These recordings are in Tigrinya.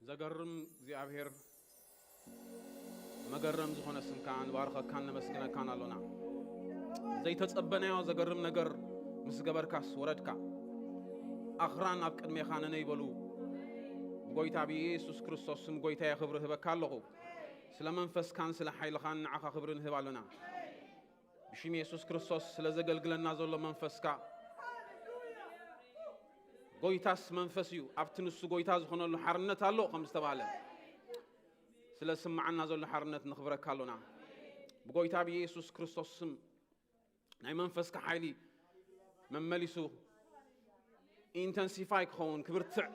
ዘገርም እግዚኣብሔር፣ መገረም ዝኾነ ስምካ ንባርኸካን ነመስግነካን ኣሎና። ዘይተጸበናዮ ዘገርም ነገር ምስ ገበርካስ ወረድካ። ኣኽራን ኣብ ቅድሜኻ ነነይ በሉ። ብጎይታ ብኢየሱስ ክርስቶስ ስም ጎይታየ ክብሪ እህበካ ኣለኹ። ስለ መንፈስካን ስለ ሓይልኻን ንዓኻ ክብሪ ንህብ ኣለና። ብሽም የሱስ ክርስቶስ ስለ ዘገልግለና ዘሎ መንፈስካ። ጎይታስ መንፈስ እዩ፣ ኣብቲ ንሱ ጎይታ ዝኾነሉ ሓርነት ኣሎ ከም ዝተባህለ፣ ስለ ዝስምዓና ዘሎ ሓርነት ንኽብረካ ኣሎና። ብጎይታ ብኢየሱስ ክርስቶስ ስም ናይ መንፈስካ ሓይሊ መመሊሱ ኢንተንሲፋይ ክኸውን ክብርትዕ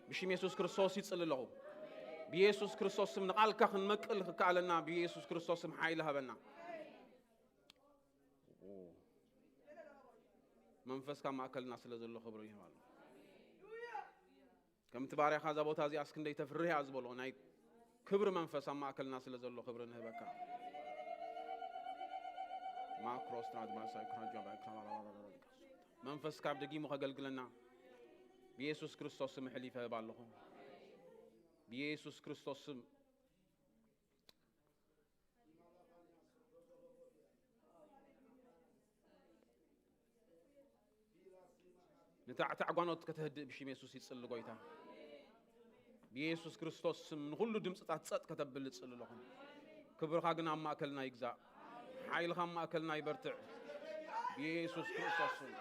ብሽም የሱስ ክርስቶስ ይጽሊ ኣለኹ። ብየሱስ ክርስቶስ ስም ንቓልካ ክንመቅል ክከኣለና ብየሱስ ክርስቶስ ስም ሓይሊ ሃበና። መንፈስካ ማእከልና ስለ ዘሎ ክብሪ ይህብ ኣሎ። ከምቲ ባርያኻ እዛ ቦታ እዚኣ እስክንደይ ተፍርህ እያ ዝበሎ ናይ ክብሪ መንፈስ ኣብ ማእከልና ስለ ዘሎ ክብሪ ንህበካ። ማክሮስ ትራድማሳይ ክራጃ ባይ ክራባባባባባ። መንፈስካ ደጊሙ ከገልግለና ብየሱስ ክርስቶስ ስም ሕሊፈ እህብ ኣለኹ። ብየሱስ ክርስቶስ ስም ንታዕታዕ ጓኖት ከተህድእ ብሽም የሱስ ይጽሊ ጎይታ። ብየሱስ ክርስቶስ ስም ንኹሉ ድምፅታት ጸጥ ከተብል እጽሊ ኣለኹ። ክብርኻ ግን ኣብ ማእከልና ይግዛእ። ሓይልኻ ኣብ ማእከልና ይበርትዕ። ብየሱስ ክርስቶስ ስም።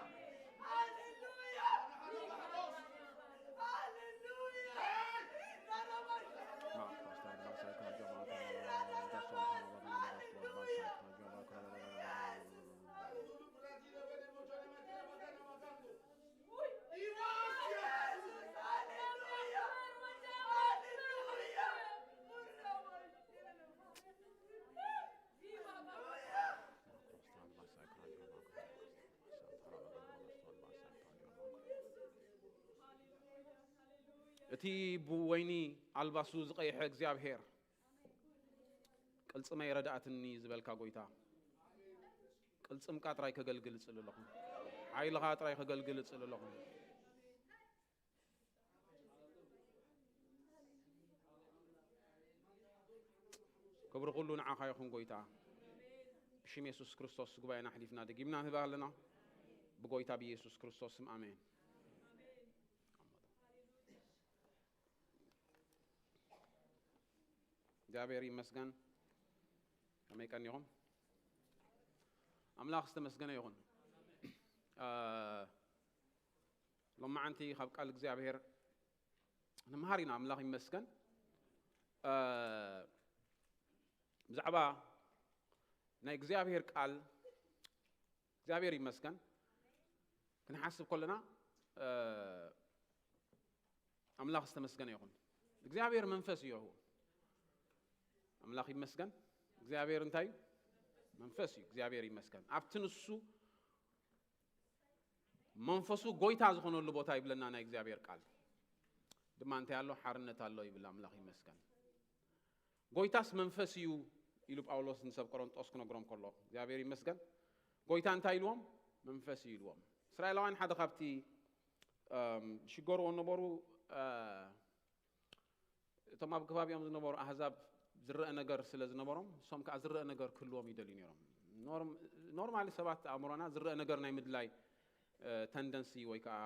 እቲ ብወይኒ ኣልባሱ ዝቐይሐ እግዚኣብሔር፣ ቅልጽመይ ረዳእትኒ ዝበልካ ጎይታ፣ ቅልጽምካ ጥራይ ከገልግል እጽሊ ኣለኹ። ሓይልኻ ጥራይ ከገልግል እጽሊ ኣለኹ። ክብሪ ኩሉ ንዓኻ ይኹን ጎይታ። ብሽም የሱስ ክርስቶስ ጉባኤና ኣሕሊፍና ደጊምና ንህብ ኣለና። ብጎይታ ብየሱስ ክርስቶስ ስም ኣሜን። እግዚኣብሔር ይመስገን። ከመይ ቀኒኹም? ኣምላኽ ዝተመስገነ ይኹን። እ፣ ሎማዓንቲ ካብ ቃል እግዚኣብሔር ንምሃር ኢና። ኣምላኽ ይመስገን። እ፣ ብዛዕባ ናይ እግዚኣብሔር ቃል እግዚኣብሔር ይመስገን ክንሓስብ ከለና፣ እ፣ ኣምላኽ ዝተመስገነ ይኹን። እግዚኣብሔር መንፈስ እዩ። ኣምላኽ ይመስገን። እግዚኣብሔር እንታይ እዩ? መንፈስ እዩ። እግዚኣብሔር ይመስገን። ኣብቲ ንሱ መንፈሱ ጎይታ ዝኾነሉ ቦታ ይብለና ናይ እግዚኣብሔር ቃል። ድማ እንታይ ኣሎ? ሓርነት ኣሎ ይብል። ኣምላኽ ይመስገን። ጎይታስ መንፈስ እዩ ኢሉ ጳውሎስ ንሰብ ቆሮንጦስ ክነግሮም ከሎ፣ እግዚኣብሔር ይመስገን። ጎይታ እንታይ ኢልዎም? መንፈስ እዩ ኢልዎም። እስራኤላውያን ሓደ ካብቲ፣ እም፣ ሽገርዎ ነበሩ፣ እ፣ እቶም ኣብ ከባቢኦም ዝነበሩ ኣህዛብ ዝረአ ነገር ስለ ዝነበሮም፣ ንሶም ከኣ ዝረአ ነገር ክህልዎም ይደልዩ ነይሮም። ኖርም-፣ ኖርማሊ ሰባት ኣእምሮና ዝረአ ነገር ናይ ምድላይ፣ እ፣ ተንደንሲ ወይ ከኣ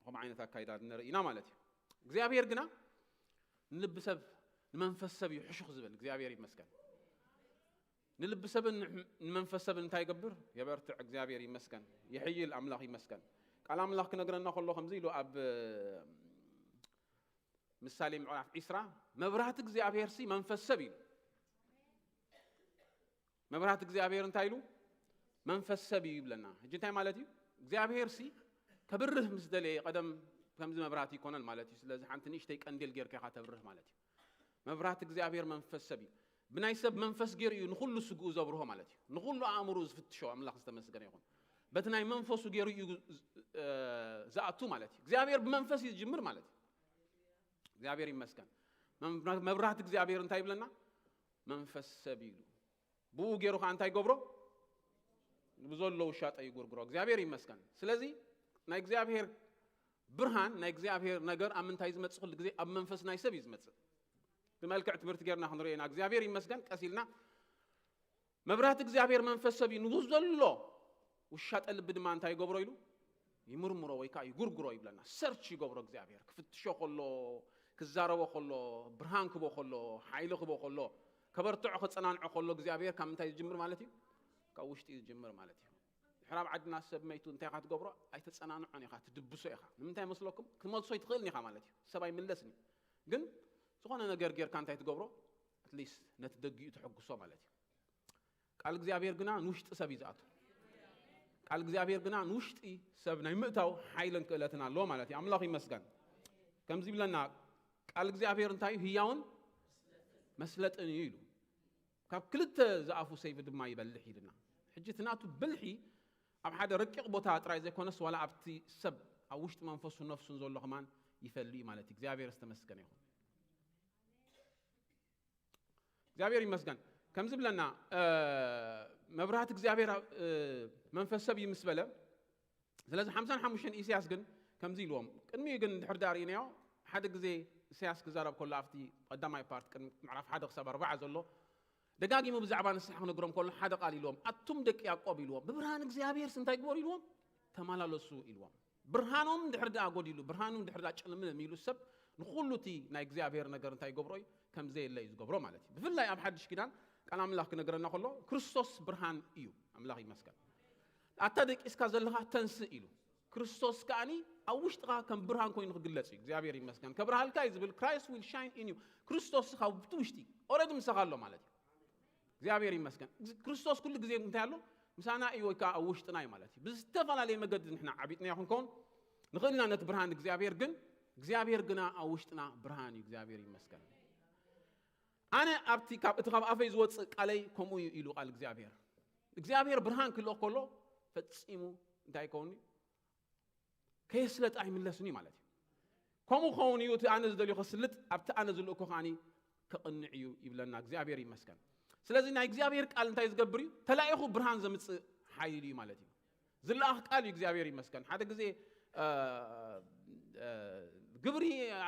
ከምኡ ዓይነት ኣካይዳ ንርኢ ኢና ማለት እዩ። እግዚኣብሔር ግና ንልቢ ሰብ፣ ንመንፈስ ሰብ እዩ ሕሹኽ ዝብል። እግዚኣብሔር ይመስገን። ንልቢ ሰብን ንመንፈስ ሰብን እንታይ ይገብር? የበርትዕ። እግዚኣብሔር ይመስገን። የሕይል። ኣምላኽ ይመስገን። ቃል ኣምላኽ ክነግረና ከሎ ከምዚ ኢሉ ኣብ ምሳሌ ምዕራፍ ዒስራ፣ "መብራህቲ እግዚኣብሔር ሲ መንፈስ ሰብ" ኢሉ። መብራህቲ እግዚኣብሔር እንታይ ኢሉ? መንፈስ ሰብ እዩ ይብለና። ሕጂ እንታይ ማለት እዩ? እግዚኣብሔር ሲ ከብርህ ምስ ደለየ፣ ቀደም ከምዚ መብራህቲ ይኮነን ማለት እዩ። ስለዚ ሓንቲ ንእሽተይ ቀንዴል ጌርካ ኢኻ ተብርህ ማለት እዩ። መብራህቲ እግዚኣብሔር መንፈስ ሰብ እዩ። ብናይ ሰብ መንፈስ ገይሩ እዩ ንኹሉ ስግኡ ዘብርሆ ማለት እዩ። ንኹሉ ኣእምሮ ዝፍትሾ ኣምላኽ ዝተመስገነ ይኹን። በቲ ናይ መንፈሱ ገይሩ እዩ፣ እ፣ ዝኣቱ ማለት እዩ። እግዚኣብሔር ብመንፈስ እዩ ዝጅምር ማለት እዩ። እግዚኣብሔር ይመስገን። መም-፣ መብራህቲ እግዚኣብሔር እንታይ ይብለና? መንፈስ ሰብ እዩ ኢሉ። ብኡ ገይሩ ኸዓ እንታይ ይገብሮ? ብዘሎ ውሻጠ ይጉርግሮ። እግዚኣብሔር ይመስገን። ስለዚ ናይ እግዚኣብሔር ብርሃን ናይ እግዚኣብሔር ነገር ኣብ ምንታይ ዝመጽእ? ኩሉ ግዜ ኣብ መንፈስ ናይ ሰብ እዩ ዝመጽእ። ብመልክዕ ትምህርቲ ጌርና ክንሪኦ ኢና። እግዚኣብሔር ይመስገን፣ ቀስ ኢልና መብራህቲ እግዚኣብሔር መንፈስ ሰብ እዩ። ንጉስ ዘሎ ውሻጠ ልቢ ድማ እንታይ ይገብሮ ኢሉ? ይምርምሮ ወይ ከዓ ይጉርጉሮ ይብለና። ሰርች ይገብሮ እግዚኣብሔር። ክፍትሾ ከሎ፣ ክዛረቦ ከሎ፣ ብርሃን ክቦ ከሎ፣ ሓይሊ ክቦ ከሎ፣ ከበርትዖ ከጸናንዖ ከሎ እግዚኣብሔር ካብ ምንታይ ዝጅምር ማለት እዩ? ካብ ውሽጢ እዩ ዝጅምር ማለት እዩ። ድሕር ኣብ ዓድና ሰብ መይቱ እንታይ ኢኻ ትገብሮ? ኣይተጸናንዖን ኢኻ፣ ትድብሶ ኢኻ። ንምንታይ መስለኩም? ክትመልሶ ኣይትኽእልን ኢኻ ማለት እዩ። ሰብ ኣይምለስን እዩ። ግን ዝኾነ ነገር ጌርካ እንታይ ትገብሮ? ኣትሊስት ነቲ ደጊኡ ተሐጉሶ ማለት እዩ። ቃል እግዚኣብሔር ግና ንውሽጢ ሰብ እዩ ዝኣቱ። ቃል እግዚኣብሔር ግና ንውሽጢ ሰብ ናይ ምእታው ሓይልን ክእለትን ኣለዎ ማለት እዩ። ኣምላኽ ይመስገን። ከምዚ ይብለና፣ ቃል እግዚኣብሔር እንታይ እዩ? ህያውን መስለጥን እዩ ኢሉ። ካብ ክልተ ዝኣፉ ሰይፊ ድማ ይበልሕ ኢልና። ሕጂ እቲ ናቱ ብልሒ ኣብ ሓደ ረቂቕ ቦታ ጥራይ ዘይኮነስ፣ ዋላ ኣብቲ ሰብ ኣብ ውሽጢ መንፈሱን ነፍሱን ዘሎ ከማን ይፈሊ እዩ ማለት እዩ። እግዚኣብሔር ዝተመስገነ ይኹን። እግዚኣብሔር ይመስገን። ከምዚ ብለና፣ እ፣ መብራህቲ እግዚኣብሔር ኣብ፣ እ፣ መንፈስ ሰብ እዩ ምስ በለ፣ ስለዚ ሓምሳን ሓሙሽተን ኢሳያስ ግን ከምዚ ኢልዎም። ቅድሚኡ ግን ድሕር ዳር ኢናዮ፣ ሓደ ግዜ ኢሳያስ ክዛረብ ከሎ ኣብቲ ቀዳማይ ፓርት ቅድሚ ምዕራፍ ሓደ ክሳብ ኣርባዓ ዘሎ ደጋጊሙ ብዛዕባ ንስሓ ክነግሮም ከሎ ሓደ ቃል ኢልዎም፣ ኣቱም ደቂ ያዕቆብ ኢልዎም፣ ብብርሃን እግዚኣብሔርስ እንታይ ግበሩ ኢልዎም? ተመላለሱ ኢልዎም። ብርሃኖም ድሕር ደኣ ጎዲሉ፣ ብርሃኑ ድሕር ደኣ ጭልምልም ኢሉ ሰብ ንኹሉ እቲ ናይ እግዚኣብሔር ነገር እንታይ ይገብሮ እዩ? ከም ዘየለ እዩ ዝገብሮ ማለት እዩ። ብፍላይ ኣብ ሓድሽ ኪዳን ቃል ኣምላኽ ክነግረና ከሎ ክርስቶስ ብርሃን እዩ። ኣምላኽ ይመስገን። ኣታ ደቂስካ ዘለኻ ተንስእ ኢሉ። ክርስቶስ ከኣኒ ኣብ ውሽጥኻ ከም ብርሃን ኮይኑ ክግለጽ እዩ። እግዚኣብሔር ይመስገን። ከብርሃልካ እዩ ዝብል፣ Christ will shine in you። ክርስቶስ ካብቲ ውሽጢ ኦረዲ ምሳኻ ኣሎ ማለት እዩ። እግዚኣብሔር ይመስገን። ክርስቶስ ኩሉ ግዜ እንታይ ኣሎ? ምሳና እዩ ወይ ከዓ ኣብ ውሽጥና እዩ ማለት እዩ። ብዝተፈላለየ መገዲ ንሕና ዓቢጥና ይኹን ከውን ንኽእል ኢና ነቲ ብርሃን እግዚኣብሔር፣ ግን እግዚኣብሔር ግና ኣብ ውሽጥና ብርሃን እዩ። እግዚኣብሔር ይመስገን። ኣነ ኣብቲ ካብ፣ እቲ ካብ ኣፈይ ዝወፅእ ቃለይ ከምኡ እዩ ኢሉ ቃል እግዚኣብሔር። እግዚኣብሔር ብርሃን ክልኦ ከሎ ፈጺሙ እንታይ ይከውን እዩ? ከየስለጠ ኣይምለስን እዩ ማለት እዩ። ከምኡ ክኸውን እዩ፣ እቲ ኣነ ዝደልዮ ከስልጥ፣ ኣብቲ ኣነ ዝልእኮ ከዓኒ ከቕንዕ እዩ ይብለና። እግዚኣብሔር ይመስገን። ስለዚ ናይ እግዚኣብሔር ቃል እንታይ ዝገብር እዩ? ተላኢኹ ብርሃን ዘምጽእ ሓይሊ እዩ ማለት እዩ። ዝለኣኽ ቃል እዩ። እግዚኣብሔር ይመስገን። ሓደ ግዜ፣ እ፣ እ፣ ግብሪ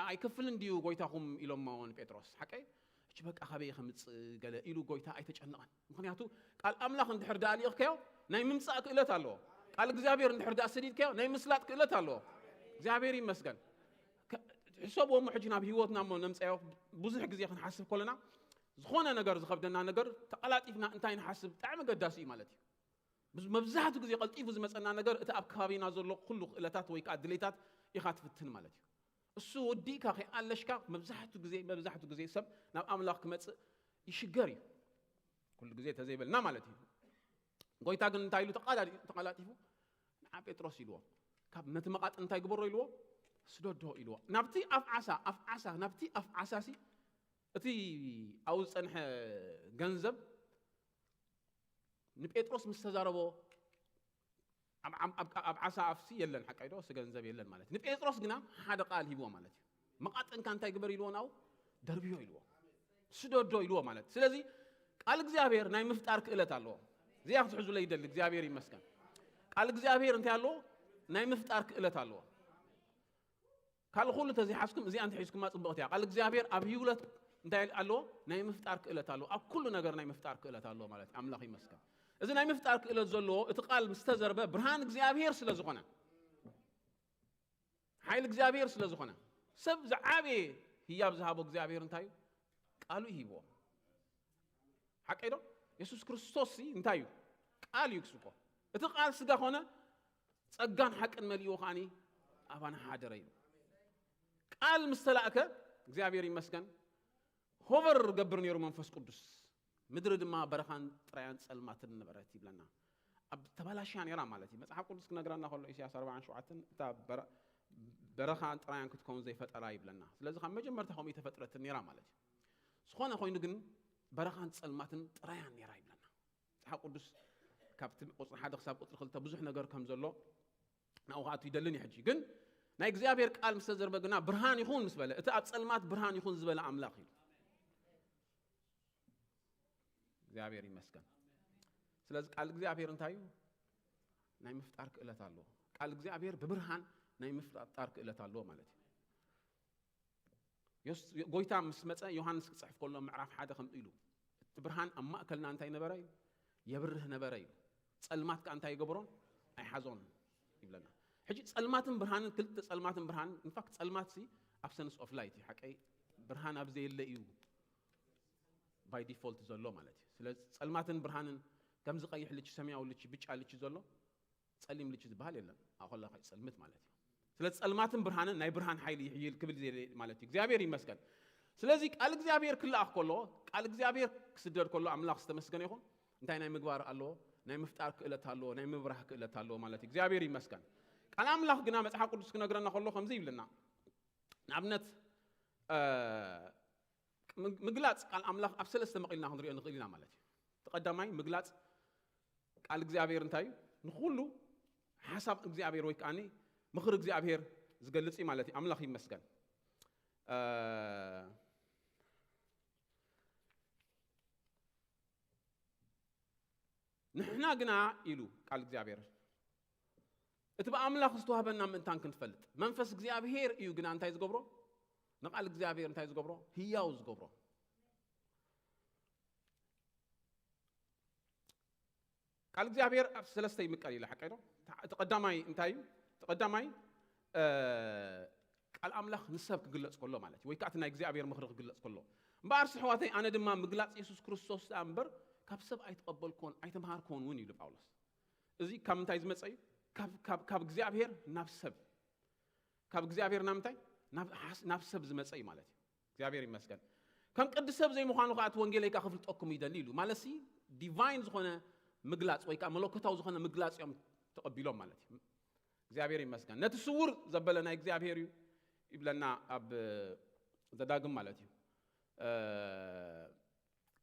ኣይከፍልን ድዩ ጎይታኹም ኢሎሞ ንጴጥሮስ። ሓቀይ? ሕጂ በቃ ካበይ ከምጽእ ገለ ኢሉ ጎይታ ኣይተጨነቐን። ምኽንያቱ ቃል ኣምላኽ እንድሕር ደኣ ልኢኽካዮ ናይ ምምጻእ ክእለት ኣለዎ። ቃል እግዚኣብሔር እንድሕር ደኣ ሰዲድካዮ ናይ ምስላጥ ክእለት ኣለዎ። እግዚኣብሔር ይመስገን። ከ-፣ ሕሰብዎ እሞ ሕጂ ናብ ህይወትና እሞ ነምጻዮ ብዙሕ ግዜ ክንሓስብ ከለና ዝኾነ ነገር ዝኸብደና ነገር ተቐላጢፍና እንታይ ንሓስብ ብጣዕሚ ገዳሲ እዩ ማለት እዩ። ብዙ፣ መብዛሕትኡ ግዜ ቀልጢፉ ዝመጸና ነገር እቲ ኣብ ከባቢና ዘሎ ኩሉ ክእለታት ወይ ከዓ ድሌታት ኢኻ ትፍትን ማለት እዩ። እሱ ወዲእካ ከይኣለሽካ መብዛሕትኡ ግዜ፣ መብዛሕትኡ ግዜ ሰብ ናብ ኣምላኽ ክመጽእ ይሽገር እዩ። ኩሉ ግዜ ተዘይበልና ማለት እዩ። ጎይታ ግን እንታይ ኢሉ ተቓላጢ-፣ ተቓላጢፉ? ንዓ ጴጥሮስ ኢልዎ። ካብ ነቲ መቓጥን እንታይ ግበሮ ኢልዎ? ስደዶ ኢልዎ። ናብቲ ኣፍ ዓሳ፣ ኣፍ ዓሳ፣ ናብቲ ኣፍ ዓሳ ሲ እቲ ኣብኡ ዝጸንሐ ገንዘብ ንጴጥሮስ ምስ ተዛረቦ ኣብ፣ ኣብ፣ ኣብ፣ ኣብ ዓሳ ኣፍሲ የለን፣ ሓቀይ ዶ? እሱ ገንዘብ የለን ማለት። ንጴጥሮስ ግና ሓደ ቃል ሂብዎ ማለት እዩ። መቓጥንካ እንታይ ግበር ኢልዎ? ናው ደርብዮ ኢልዎ። ስደዶ ኢልዎ ማለት። ስለዚ ቃል እግዚኣብሔር ናይ ምፍጣር ክእለት ኣለዎ። እዚኣ ክትሕዙለይ ይደሊ። እግዚኣብሔር ይመስገን። ቃል እግዚኣብሔር እንታይ ኣለዎ? ናይ ምፍጣር ክእለት ኣለዎ። ካልእ ኩሉ ተዘይሓዝኩም እዚኣ እንተሒዝኩማ ጽብቕቲ እያ። ቃል እግዚኣብሔር ኣብ ህይወት እንታይ ኣለዎ? ናይ ምፍጣር ክእለት ኣለዎ። ኣብ ኩሉ ነገር ናይ ምፍጣር ክእለት ኣለዎ ማለት እዩ። ኣምላኽ ይመስገን። እዚ ናይ ምፍጣር ክእለት ዘለዎ እቲ ቃል ምስ ተዘርበ ብርሃን እግዚኣብሔር ስለ ዝኾነ፣ ሓይሊ እግዚኣብሔር ስለ ዝኾነ፣ ሰብ ዝዓበየ ህያብ ዝሃቦ እግዚኣብሔር እንታይ እዩ? ቃሉ ይሂብዎ። ሓቀይ ዶ? የሱስ ክርስቶስ ሲ እንታይ እዩ? ቃል እዩ ክስኮ። እቲ ቃል ስጋ ኾነ፣ ጸጋን ሓቅን መሊእዎ ከዓኒ ኣባና ሓደረ እዩ። ቃል ምስ ተላእከ፣ እግዚኣብሔር ይመስገን፣ ሆቨር ገብር ነይሩ መንፈስ ቅዱስ። ምድሪ ድማ በረኻን ጥራያን ጸልማትን ነበረት ይብለና። ኣብ ተባላሽያ ነይራ ማለት እዩ። መጽሓፍ ቅዱስ ክነግረና ከሎ ኢሳያስ ኣርባዓን ሸውዓተን እታ በረ-፣ በረኻን ጥራያን ክትከውን ዘይፈጠራ ይብለና። ስለዚ ካብ መጀመርታ ከምኡ ተፈጥረት ነይራ ማለት እዩ። ዝኾነ ኮይኑ ግን በረኻን ጸልማትን ጥራያን ነይራ ይብለና። መጽሓፍ ቅዱስ ካብቲ ቁጽሪ ሓደ ክሳብ ቁጽሪ ክልተ ብዙሕ ነገር ከም ዘሎ ናብኡ ክኣቱ ይደልን እዩ። ሕጂ ግን ናይ እግዚኣብሔር ቃል ምስ ተዘርበ ግና ብርሃን ይኹን ምስ በለ፣ እቲ ኣብ ጸልማት ብርሃን ይኹን ዝበለ ኣምላኽ እዩ። እግዚኣብሔር ይመስገን። ስለዚ ቃል እግዚኣብሔር እንታይ እዩ? ናይ ምፍጣር ክእለት ኣለዎ። ቃል እግዚኣብሔር ብብርሃን ናይ ምፍጣር ክእለት ኣለዎ ማለት እዩ። ዮስ- ጎይታ ምስ መጸ ዮሃንስ ክጽሕፍ ከሎ ምዕራፍ ሓደ ከምኡ ኢሉ፣ እቲ ብርሃን ኣብ ማእከልና እንታይ ነበረ እዩ? የብርህ ነበረ እዩ። ጸልማት ከኣ እንታይ ይገብሮን ኣይሓዞን ይብለና። ሕጂ ጸልማትን ብርሃንን፣ ክልተ ጸልማትን ብርሃን፣ ኢንፋክት ጸልማት ሲ ኣብሰንስ ኦፍ ላይት እዩ። ሓቀይ ብርሃን ኣብ ዘየለ እዩ ባይ ዲፎልት ዘሎ ማለት እዩ። ስለዚ ጸልማትን ብርሃንን ከምዚ ቀይሕ ልቺ፣ ሰማያዊ ልቺ፣ ብጫ ልቺ ዘሎ ጸሊም ልቺ ዝበሃል የለን። ኣኾላ ከይጸልምት ማለት እዩ። ስለዚ ጸልማትን ብርሃንን ናይ ብርሃን ሓይሊ ይሕይል ክብል ዘለ ማለት እዩ። እግዚኣብሔር ይመስገን። ስለዚ ቃል እግዚኣብሔር ክለኣኽ ከሎ፣ ቃል እግዚኣብሔር ክስደድ ከሎ፣ ኣምላኽ ዝተመስገነ ይኹን፣ እንታይ ናይ ምግባር ኣለዎ? ናይ ምፍጣር ክእለት ኣለዎ፣ ናይ ምብራህ ክእለት ኣለዎ ማለት እዩ። እግዚኣብሔር ይመስገን። ቃል ኣምላኽ ግና መጽሓፍ ቅዱስ ክነግረና ከሎ ከምዚ ይብለና። ንኣብነት እ፣ ም- ምግላጽ ቃል ኣምላኽ ኣብ ሰለስተ መቒልና ክንሪኦ ንኽእል ኢና ማለት እዩ። እቲ ቀዳማይ ምግላጽ ቃል እግዚኣብሔር እንታይ እዩ? ንኹሉ ሓሳብ እግዚኣብሔር ወይ ከዓኒ ምኽሪ እግዚኣብሔር ዝገልጽ እዩ ማለት እዩ። ኣምላኽ ይመስገን። እ፣ ንሕና ግና ኢሉ ቃል እግዚኣብሔር፣ እቲ ብኣምላኽ ዝተዋህበና ምእንታን ክንፈልጥ መንፈስ እግዚኣብሔር እዩ ግና እንታይ ዝገብሮ? ንቃል እግዚኣብሔር እንታይ ዝገብሮ? ህያው ዝገብሮ። ቃል እግዚኣብሔር ኣብ ሰለስተ ይምቀል ኢለ ሓቀይ ዶ? እቲ ቀዳማይ እንታይ እዩ? እቲ ቀዳማይ እ፣ ቃል ኣምላኽ ንሰብ ክግለጽ ከሎ ማለት እዩ፣ ወይ ከዓ እቲ ናይ እግዚኣብሔር ምኽሪ ክግለጽ ከሎ። እምበኣር ስሕዋተይ፣ ኣነ ድማ ምግላጽ የሱስ ክርስቶስ ደኣ እምበር ካብ ሰብ ኣይተቐበልክዎን ኣይተምሃርክዎን እውን ኢሉ ጳውሎስ። እዚ ካብ ምንታይ ዝመጸ እዩ? ካብ- ካብ- ካብ እግዚኣብሔር ናብ ሰብ፣ ካብ እግዚኣብሔር ናብ ምንታይ? ናብ ሓስ- ናብ ሰብ ዝመጸ እዩ ማለት እዩ። እግዚኣብሔር ይመስገን። ከም ቅዲ ሰብ ዘይምዃኑ ከዓ እቲ ወንጌለይ ከዓ ክፍልጠኩም ይደሊ ኢሉ ማለት ሲ፣ ዲቫይን ዝኾነ ምግላጽ ወይ ከዓ መለኮታዊ ዝኾነ ምግላጽ እዮም ተቐቢሎም ማለት እዩ። እግዚኣብሔር ይመስገን። ነቲ ስውር ዘበለ ናይ እግዚኣብሔር እዩ ይብለና ኣብ ዘዳግም ማለት እዩ። እ፣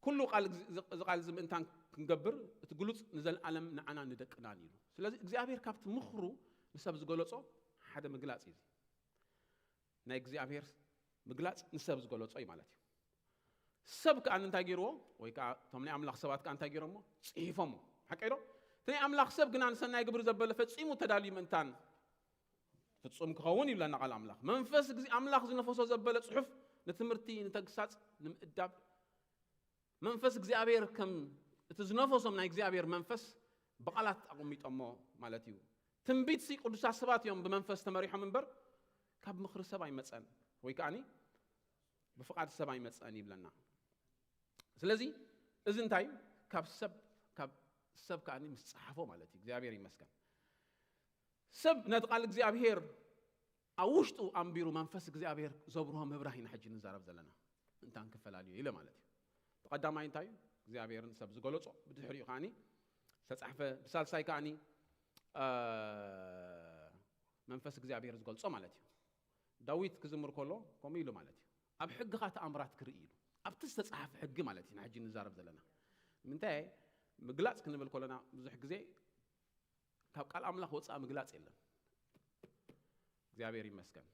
ኩሉ ቃል እዚ ቃል እዚ ምእንታን ክንገብር እቲ ግሉጽ ንዘለኣለም ንዓና ንደቅናን ኢሉ። ስለዚ እግዚኣብሔር ካብቲ ምኽሩ ንሰብ ዝገለጾ ሓደ ምግላጽ እዩ። ናይ እግዚኣብሔር ምግላጽ ንሰብ ዝገለጾ እዩ ማለት እዩ። ሰብ ከኣ እንታይ ገይርዎ? ወይ ከኣ እቶም ናይ ኣምላኽ ሰባት ከኣ እንታይ ገይሮሞ? ጽሒፎሞ። ሓቀይ ዶ? እቲ ናይ ኣምላኽ ሰብ ግና ንሰናይ ግብሪ ዘበለ ፈጺሙ ተዳልዩ ምእንታን ፍጹም ክኸውን ይብለና ቃል ኣምላኽ። መንፈስ ግዜ ኣምላኽ ዝነፈሶ ዘበለ ጽሑፍ ንትምህርቲ፣ ንተግሳጽ፣ ንምእዳብ መንፈስ እግዚኣብሔር ከም እቲ ዝነፈሶም ናይ እግዚኣብሔር መንፈስ ብቓላት ኣቐሚጦሞ ማለት እዩ። ትንቢት ሲ ቅዱሳት ሰባት እዮም ብመንፈስ ተመሪሖም እምበር ካብ ምኽሪ ሰብ ኣይመጸን ወይ ከዓኒ ብፍቓድ ሰብ ኣይመጸን ይብለና። ስለዚ እዚ እንታይ እዩ? ካብ ሰብ ካብ ሰብ ከዓኒ ምስ ጸሓፎ ማለት እዩ። እግዚኣብሔር ይመስገን። ሰብ ነቲ ቃል እግዚኣብሔር ኣብ ውሽጡ ኣንቢሩ መንፈስ እግዚኣብሔር ዘብርሆ ምብራህ ኢና ሕጂ ንዛረብ ዘለና። እንታን ክፈላለዩ ኢለ ማለት እዩ። እቲ ቀዳማይ እንታይ እዩ? እግዚኣብሔርን ሰብ ዝገለጾ፣ ብድሕሪኡ ከዓኒ ዝተጻሕፈ፣ ብሳልሳይ ከዓኒ እ፣ መንፈስ እግዚኣብሔር ዝገልጾ ማለት እዩ። ዳዊት ክዝምር ከሎ ከምኡ ኢሉ ማለት እዩ። ኣብ ሕግኻ ተኣምራት ክርኢ ኢሉ። ኣብቲ ዝተጻሕፈ ሕጊ ማለት እዩ ንሕጂ ንዛረብ ዘለና። ንምንታይ ምግላጽ ክንብል ከለና ብዙሕ ግዜ ካብ ቃል ኣምላኽ ወጻኢ ምግላጽ የለን። እግዚኣብሔር ይመስገን።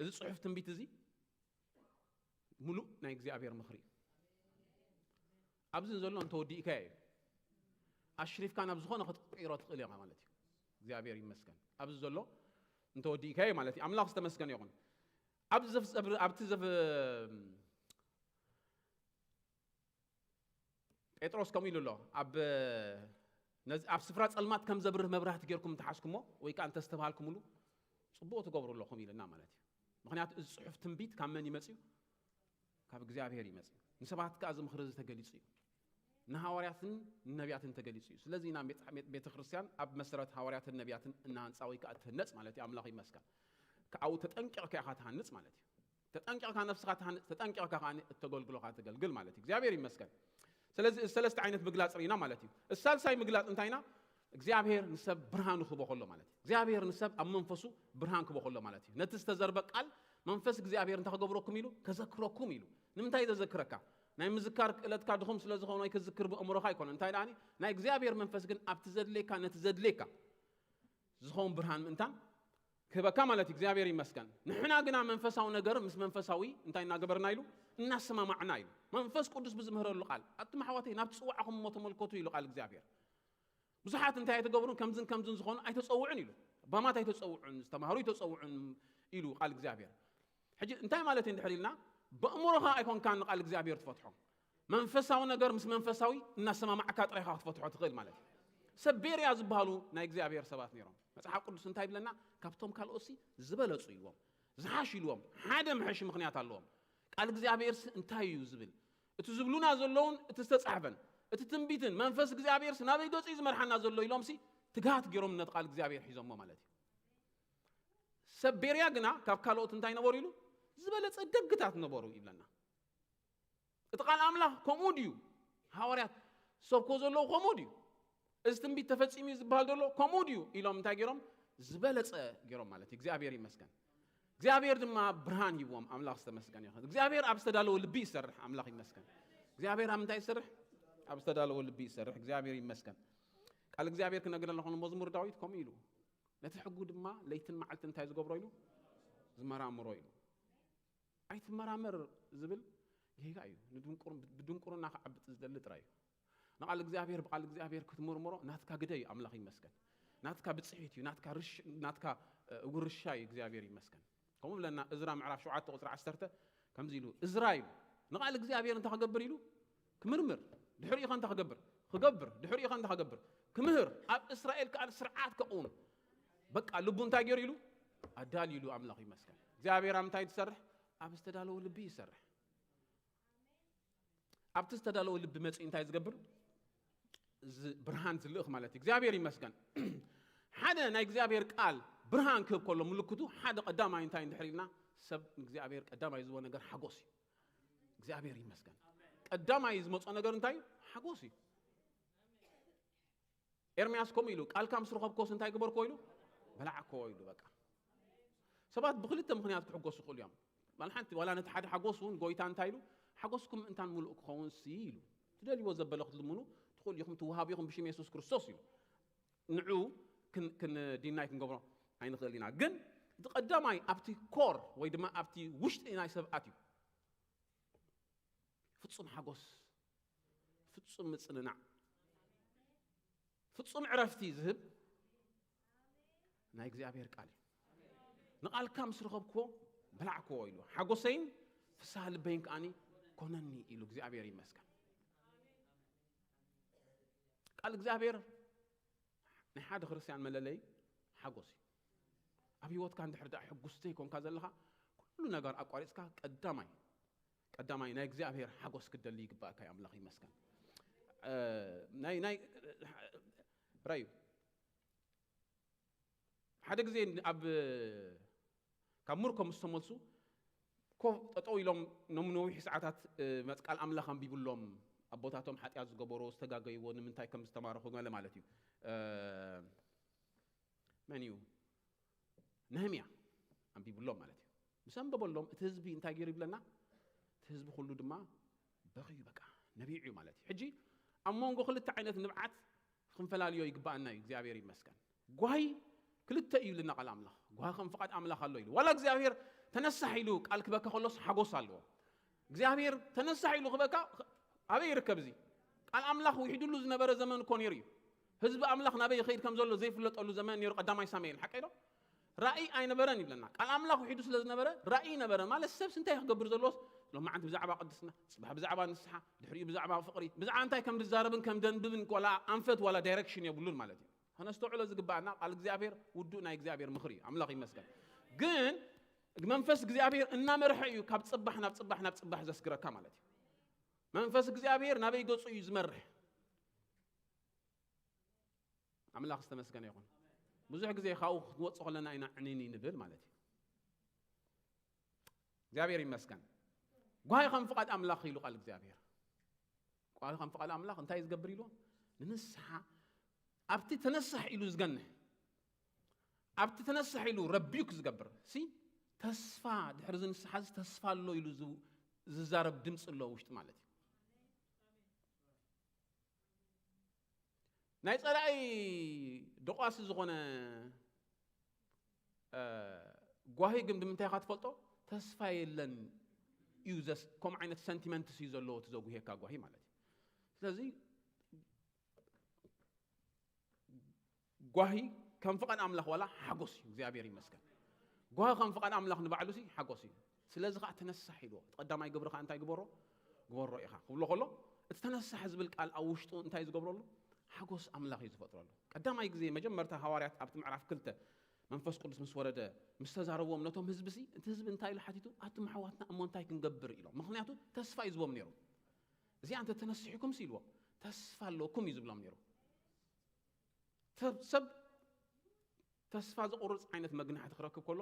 እዚ ጽሑፍ ትንቢት እዚ ምሉእ ናይ እግዚኣብሔር ምኽሪ እዩ። ኣብዚ ዘሎ እንተወዲእካዮ እዩ። ኣሽሪፍካ ናብ ዝኾነ ክትቅይሮ ትኽእል ኢኻ ማለት እዩ። እግዚኣብሔር ይመስገን። ኣብዚ ዘሎ እንተወዲእካዮ ማለት እዩ። ኣምላኽ ዝተመስገነ ይኹን። ኣብዚ ዘፍ- ኣብቲ ዘፍ- ጴጥሮስ ከምኡ ኢሉ ኣሎ። ኣብ ነዚ ኣብ ስፍራ ጸልማት ከም ዘብርህ መብራህቲ ጌርኩም እንተሓዝኩሞ ወይ ከኣ እንተስተብሃልኩምሉ ጽቡቕ ትገብሩ ኣለኹም ኢልና ማለት እዩ። ምኽንያቱ እዚ ጽሑፍ ትንቢት ካብ መን ይመጽእ እዩ? ካብ እግዚኣብሔር ይመጽእ እዩ። ንሰባት ከኣ እዚ ምኽሪ እዚ ተገሊጹ እዩ። ንሃዋርያትን ንነቢያትን ተገሊጹ እዩ። ስለዚ ኢና ቤተ- ቤተ ክርስቲያን ኣብ መሰረት ሃዋርያትን ነቢያትን እናሃንጻ ወይ ከኣ እትህነጽ ማለት እዩ። ኣምላኽ ይመስገን። ከኣው ተጠንቂቕካ ኢኻ ትሃንጽ ማለት እዩ። ተጠንቂቕካ ነፍስኻ ትሃንጽ፣ ተጠንቂቕካ ከኣ እተገልግሎኻ ተገልግል ማለት እዩ። እግዚኣብሔር ይመስገን። ስለዚ እዚ ሰለስተ ዓይነት ምግላጽ ርኢና ማለት እዩ። እዚ ሳልሳይ ምግላጽ እንታይ ኢና? እግዚኣብሔር ንሰብ ብርሃኑ ክቦ ከሎ ማለት እዩ። እግዚኣብሔር ንሰብ ኣብ መንፈሱ ብርሃን ክቦ ከሎ ማለት እዩ። ነቲ ዝተዘርበ ቃል መንፈስ እግዚኣብሔር እንታይ ክገብረኩም ኢሉ? ከዘክረኩም ኢሉ። ንምንታይ ዘዘክረካ? ናይ ምዝካር ክእለትካ ድኹም ስለ ዝኾነ ወይ ክዝክር ብእምሮኻ ኣይኮነ። እንታይ ደኣኒ? ናይ እግዚኣብሔር መንፈስ ግን ኣብቲ ዘድልየካ፣ ነቲ ዘድልየካ ዝኸውን ብርሃን ምእንታን ክህበካ ማለት እዩ። እግዚኣብሔር ይመስገን። ንሕና ግና መንፈሳዊ ነገር ምስ መንፈሳዊ እንታይ እናገበርና ኢሉ? እናሰማማዕና ኢሉ። መንፈስ ቅዱስ ብዝምህረሉ ቃል፣ ኣቱም ኣሕዋተይ፣ ናብ ጽዋዕኹም እሞ ተመልከቱ ኢሉ ቃል እግዚኣብሔር። ብዙሓት እንታይ ኣይተገብሩን፣ ከምዝን ከምዝን ዝኾኑ ኣይተጸውዑን ኢሉ። ባማት ኣይተጸውዑን፣ ዝተማህሩ ኣይተጸውዑን ኢሉ ቃል እግዚኣብሔር። ሕጂ እንታይ ማለት እዩ እንድሕር ኢልና፣ በእምሮኻ ኣይኮንካን ንቃል እግዚኣብሔር ትፈትሖ። መንፈሳዊ ነገር ምስ መንፈሳዊ እናሰማማዕካ ጥራይኻ ክትፈትሖ ትኽእል ማለት እዩ። ሰብ ቤርያ ዝበሃሉ ናይ እግዚኣብሔር ሰባት ነይሮም። መጽሓፍ ቅዱስ እንታይ ይብለና? ካብቶም ካልኦትሲ ዝበለጹ ኢልዎም፣ ዝሓሽ ኢልዎም፣ ሓደ መሐሺ ምኽንያት ኣለዎም። ቃል እግዚኣብሔርስ እንታይ እዩ ዝብል? እቲ ዝብሉና ዘለውን እቲ ዝተጻሕፈን፣ እቲ ትንቢትን መንፈስ እግዚኣብሔርስ ናበይ ገጹ እዩ ዝመርሓና ዘሎ ኢሎምሲ ትግሃት ገይሮም ነቲ ቃል እግዚኣብሔር ሒዞሞ ማለት እዩ። ሰብ ቤርያ ግና ካብ ካልኦት እንታይ ነበሩ ኢሉ? ዝበለጸ ደግታት ነበሩ ይብለና። እቲ ቃል ኣምላኽ ከምኡ ድዩ? ሃዋርያት ሰብኮ ዘለዉ ከምኡ ድዩ? እዚ ትንቢት ተፈጺሙ እዩ ዝበሃል ዘሎ ከምኡ ድዩ? ኢሎም እንታይ ገይሮም? ዝበለጸ ገይሮም ማለት እዩ። እግዚኣብሔር ይመስገን። እግዚኣብሔር ድማ ብርሃን ሂብዎም። ኣምላኽ ዝተመስገነ ይኹን። እግዚኣብሔር ኣብ ዝተዳለወ ልቢ ይሰርሕ። ኣምላኽ ይመስገን። እግዚኣብሔር ኣብ ምንታይ ይሰርሕ? ኣብ ዝተዳለወ ልቢ ይሰርሕ። እግዚኣብሔር ይመስገን። ቃል እግዚኣብሔር ክነግር ኣለኹ። መዝሙር ዳዊት ከምኡ ኢሉ፣ ነቲ ሕጉ ድማ ለይትን መዓልትን እንታይ ዝገብሮ ኢሉ? ዝመራምሮ ኢሉ። ኣይትመራመር ዝብል ጌጋ እዩ። ንድንቁር-፣ ብድንቁርና ክዓብጥ ዝደሊ ጥራይ እዩ። ንቓል እግዚኣብሔር ብቓል እግዚኣብሔር ክትምርምሮ ናትካ ግደ እዩ። ኣምላኽ ይመስገን። ናትካ ብጽሒት እዩ። ናትካ ርሽ-፣ ናትካ፣ እ፣ ውርሻ እዩ። እግዚኣብሔር ይመስገን። ከምኡ ብለና እዝራ ምዕራፍ ሸውዓተ ቁጽሪ ዓሰርተ ከምዚ ኢሉ፣ እዝራ ኢሉ ንቓል እግዚኣብሔር እንታይ ክገብር ኢሉ? ክምርምር። ድሕሪኡ ኸ እንታይ ክገብር? ክገብር። ድሕሪኡ ኸ እንታይ ክገብር? ክምህር። ኣብ እስራኤል ከኣ ስርዓት ከቕውም። በቃ ልቡ እንታይ ገይሩ ኢሉ? ኣዳልዩ ኢሉ። ኣምላኽ ይመስገን። እግዚኣብሔር ኣብ ምንታይ ትሰርሕ? ኣብ ዝተዳለወ ልቢ ይሰርሕ። ኣብቲ ዝተዳለወ ልቢ መጺኡ እንታይ ዝገብር? ዝ-፣ ብርሃን ዝልእኽ ማለት እዩ። እግዚኣብሔር ይመስገን። ሓደ ናይ እግዚኣብሔር ቃል ብርሃን ክህብ ከሎ ምልክቱ ሓደ ቀዳማይ እንታይ እንድሕር ኢልና፣ ሰብ ንእግዚኣብሔር ቀዳማይ ዝህቦ ነገር ሓጎስ እዩ። እግዚኣብሔር ይመስገን። ቀዳማይ ዝመጾ ነገር እንታይ እዩ? ሓጎስ እዩ። ኤርምያስ ከምኡ ኢሉ፣ "ቃልካ ምስ ረኸብኩዎስ እንታይ ገበርኩዎ?" ኢሉ፣ "በላዕኩዎ" ኢሉ። በቃ ሰባት ብክልተ ምኽንያት ክሕጎሱ ይኽእሉ እዮም። ዋላ ሓንቲ፣ ዋላ ነቲ ሓደ ሓጎስ እውን ጎይታ እንታይ ኢሉ፣ "ሓጎስኩም ምእንታን ምሉእ ክኸውን ሲ" ኢሉ። "ትደልይዎ ዘበለ ክትልምኑ ትኽእሉ ኢኹም፣ ትወሃቡ ኢኹም ብሽም የሱስ ክርስቶስ" ኢሉ። ንዑ ክን-፣ ክን-፣ ዲናይ ክንገብሮ ኣይንኽእል ኢና። ግን እቲ ቀዳማይ ኣብቲ ኮር ወይ ድማ ኣብቲ ውሽጢ ናይ ሰብ ኣትዩ ፍጹም ሓጎስ፣ ፍጹም ምጽንናዕ፣ ፍጹም ዕረፍቲ ዝህብ ናይ እግዚኣብሔር ቃል እዩ። "ንቓልካ ምስ ረኸብክዎ በላዕክዎ" ኢሉ፣ "ሓጎሰይን ፍስሃ ልበይን ከኣኒ ኮነኒ" ኢሉ። እግዚኣብሔር ይመስገን። ቃል እግዚኣብሔር ናይ ሓደ ክርስትያን መለለይ ሓጎስ እዩ። ኣብ ህይወትካ እንድሕር ደኣ ሕጉስ ዘይኮንካ ዘለኻ፣ ኩሉ ነገር ኣቋሪጽካ ቀዳማይ፣ ቀዳማይ ናይ እግዚኣብሔር ሓጎስ ክትደሊ ይግባእካ እዩ። ኣምላኽ ይመስገን። እ፣ ናይ፣ ናይ፣ ራዩ ሓደ ግዜ ኣብ፣ ካብ ምርኮ ምስ ተመልሱ፣ ኮፍ ጠጠው ኢሎም ኖም ነዊሕ ሰዓታት፣ እ፣ መጽ-፣ ቃል ኣምላኽ ኣንቢብሎም፣ ኣቦታቶም ሓጢኣት ዝገበሩ፣ ዝተጋገይዎ፣ ንምንታይ ከም ዝተማረኹ ገለ ማለት እዩ። እ፣ መን እዩ? ነህምያ ኣንቢብሎም ማለት እዩ። ምስ ኣንበበሎም፣ እቲ ህዝቢ እንታይ ገይሩ ይብለና? እቲ ህዝቢ ኩሉ ድማ በኽዩ፣ በቃ ነቢዑ እዩ ማለት እዩ። ሕጂ ኣብ መንጎ ክልተ ዓይነት ንብዓት ክንፈላልዮ ይግባኣና እዩ። እግዚኣብሔር ይመስገን። ጓሂ ክልተ እዩ ኢልና ቃል ኣምላኽ። ጓሂ ከም ፍቓድ ኣምላኽ ኣሎ ኢሉ። ዋላ እግዚኣብሔር ተነሳሕ ኢሉ ቃል ክበካ ከሎስ ሓጎስ ኣለዎ። እግዚኣብሔር ተነሳሕ ኢሉ ክበካ ኣበይ ይርከብ እዚ? ቃል ኣምላኽ ውሒዱሉ ዝነበረ ዘመን እኮ ነይሩ እዩ። ህዝቢ ኣምላኽ ናበይ ይኸይድ ከም ዘሎ ዘይፍለጠሉ ዘመን ነይሩ፣ ቀዳማይ ሳሙኤል፣ ሓቀይ ዶ? ራእይ ኣይነበረን ይብለና። ቃል ኣምላኽ ውሒዱ ስለ ዝነበረ ራእይ ነበረ። ማለት ሰብስ እንታይ ክገብር ዘለዎስ? ሎማዓንቲ ብዛዕባ ቅድስና፣ ጽባሕ ብዛዕባ ንስሓ፣ ድሕሪኡ ብዛዕባ ፍቕሪ፣ ብዛዕባ እንታይ ከም ዝዛረብን ከም ደንብብን ዋላ ኣንፈት ዋላ ዳይሬክሽን የብሉን ማለት እዩ። ከነስተውዕሎ ዝግባኣና ቃል እግዚኣብሔር ውዱእ ናይ እግዚኣብሔር ምኽሪ እዩ። ኣምላኽ ይመስገን። ግን መንፈስ እግዚኣብሔር እናመርሐ እዩ ካብ ጽባሕ ናብ ጽባሕ ናብ ጽባሕ ዘስግረካ ማለት እዩ። መንፈስ እግዚኣብሔር ናበይ ገጹ እዩ ዝመርሕ? ኣምላኽ ዝተመስገነ ይኹን። ብዙሕ ግዜ ካብኡ ክትወጽእ ከለና ኢና ዕንኒ ንብል ማለት እዩ። እግዚኣብሔር ይመስገን። ጓሂ ከም ፍቓድ ኣምላኽ ኢሉ ቃል እግዚኣብሔር። ጓሂ ከም ፍቓድ ኣምላኽ እንታይ እዩ ዝገብር ኢሉ? ንንስሓ፣ ኣብቲ ተነሳሕ ኢሉ ዝገንሕ፣ ኣብቲ ተነሳሕ ኢሉ ረቢክ ዝገብር፣ ሲ ተስፋ፣ ድሕሪ እዚ ንስሓ እዚ ተስፋ ኣሎ ኢሉ ዝ-፣ ዝዛረብ ድምፂ ኣሎ ውሽጢ ማለት እዩ። ናይ ጸላኢ ደቋሲ ዝኾነ፣ እ፣ ጓሂ ግን ብምንታይ ኢኻ ትፈልጦ? ተስፋ የለን እዩ ዘስ-፣ ከምኡ ዓይነት ሰንቲመንትስ እዩ ዘለዎ እቲ ዘጉህየካ ጓሂ ማለት እዩ። ስለዚ ጓሂ ከም ፍቓድ ኣምላኽ ዋላ ሓጎስ እዩ። እግዚኣብሔር ይመስገን። ጓሂ ከም ፍቓድ ኣምላኽ ንባዕሉ ሲ ሓጎስ እዩ። ስለዚ ከዓ ተነሳሕ ኢልዎ። እቲ ቀዳማይ ግብርኻ እንታይ ግበሮ? ግበሮ ኢኻ ክብሎ ከሎ፣ እቲ ተነሳሕ ዝብል ቃል ኣብ ውሽጡ እንታይ ዝገብረሉ? ሓጎስ ኣምላኽ እዩ ዝፈጥረሉ። ቀዳማይ ግዜ መጀመርታ ሃዋርያት ኣብቲ ምዕራፍ ክልተ መንፈስ ቅዱስ ምስ ወረደ፣ ምስ ተዛረብዎም ነቶም ህዝቢ ሲ፣ እቲ ህዝቢ እንታይ ኢሉ ሓቲቱ? ኣቱም ኣሕዋትና እሞ እንታይ ክንገብር ኢሎም። ምኽንያቱ ተስፋ እዩ ዝቦም ነይሩ። እዚኣ እንተ ተነሲሕኩም ሲ ኢልዎ፣ ተስፋ ኣለኩም እዩ ዝብሎም ነይሩ። ሰብ ተስፋ ዝቑርጽ ዓይነት መግናሕቲ ክረክብ ከሎ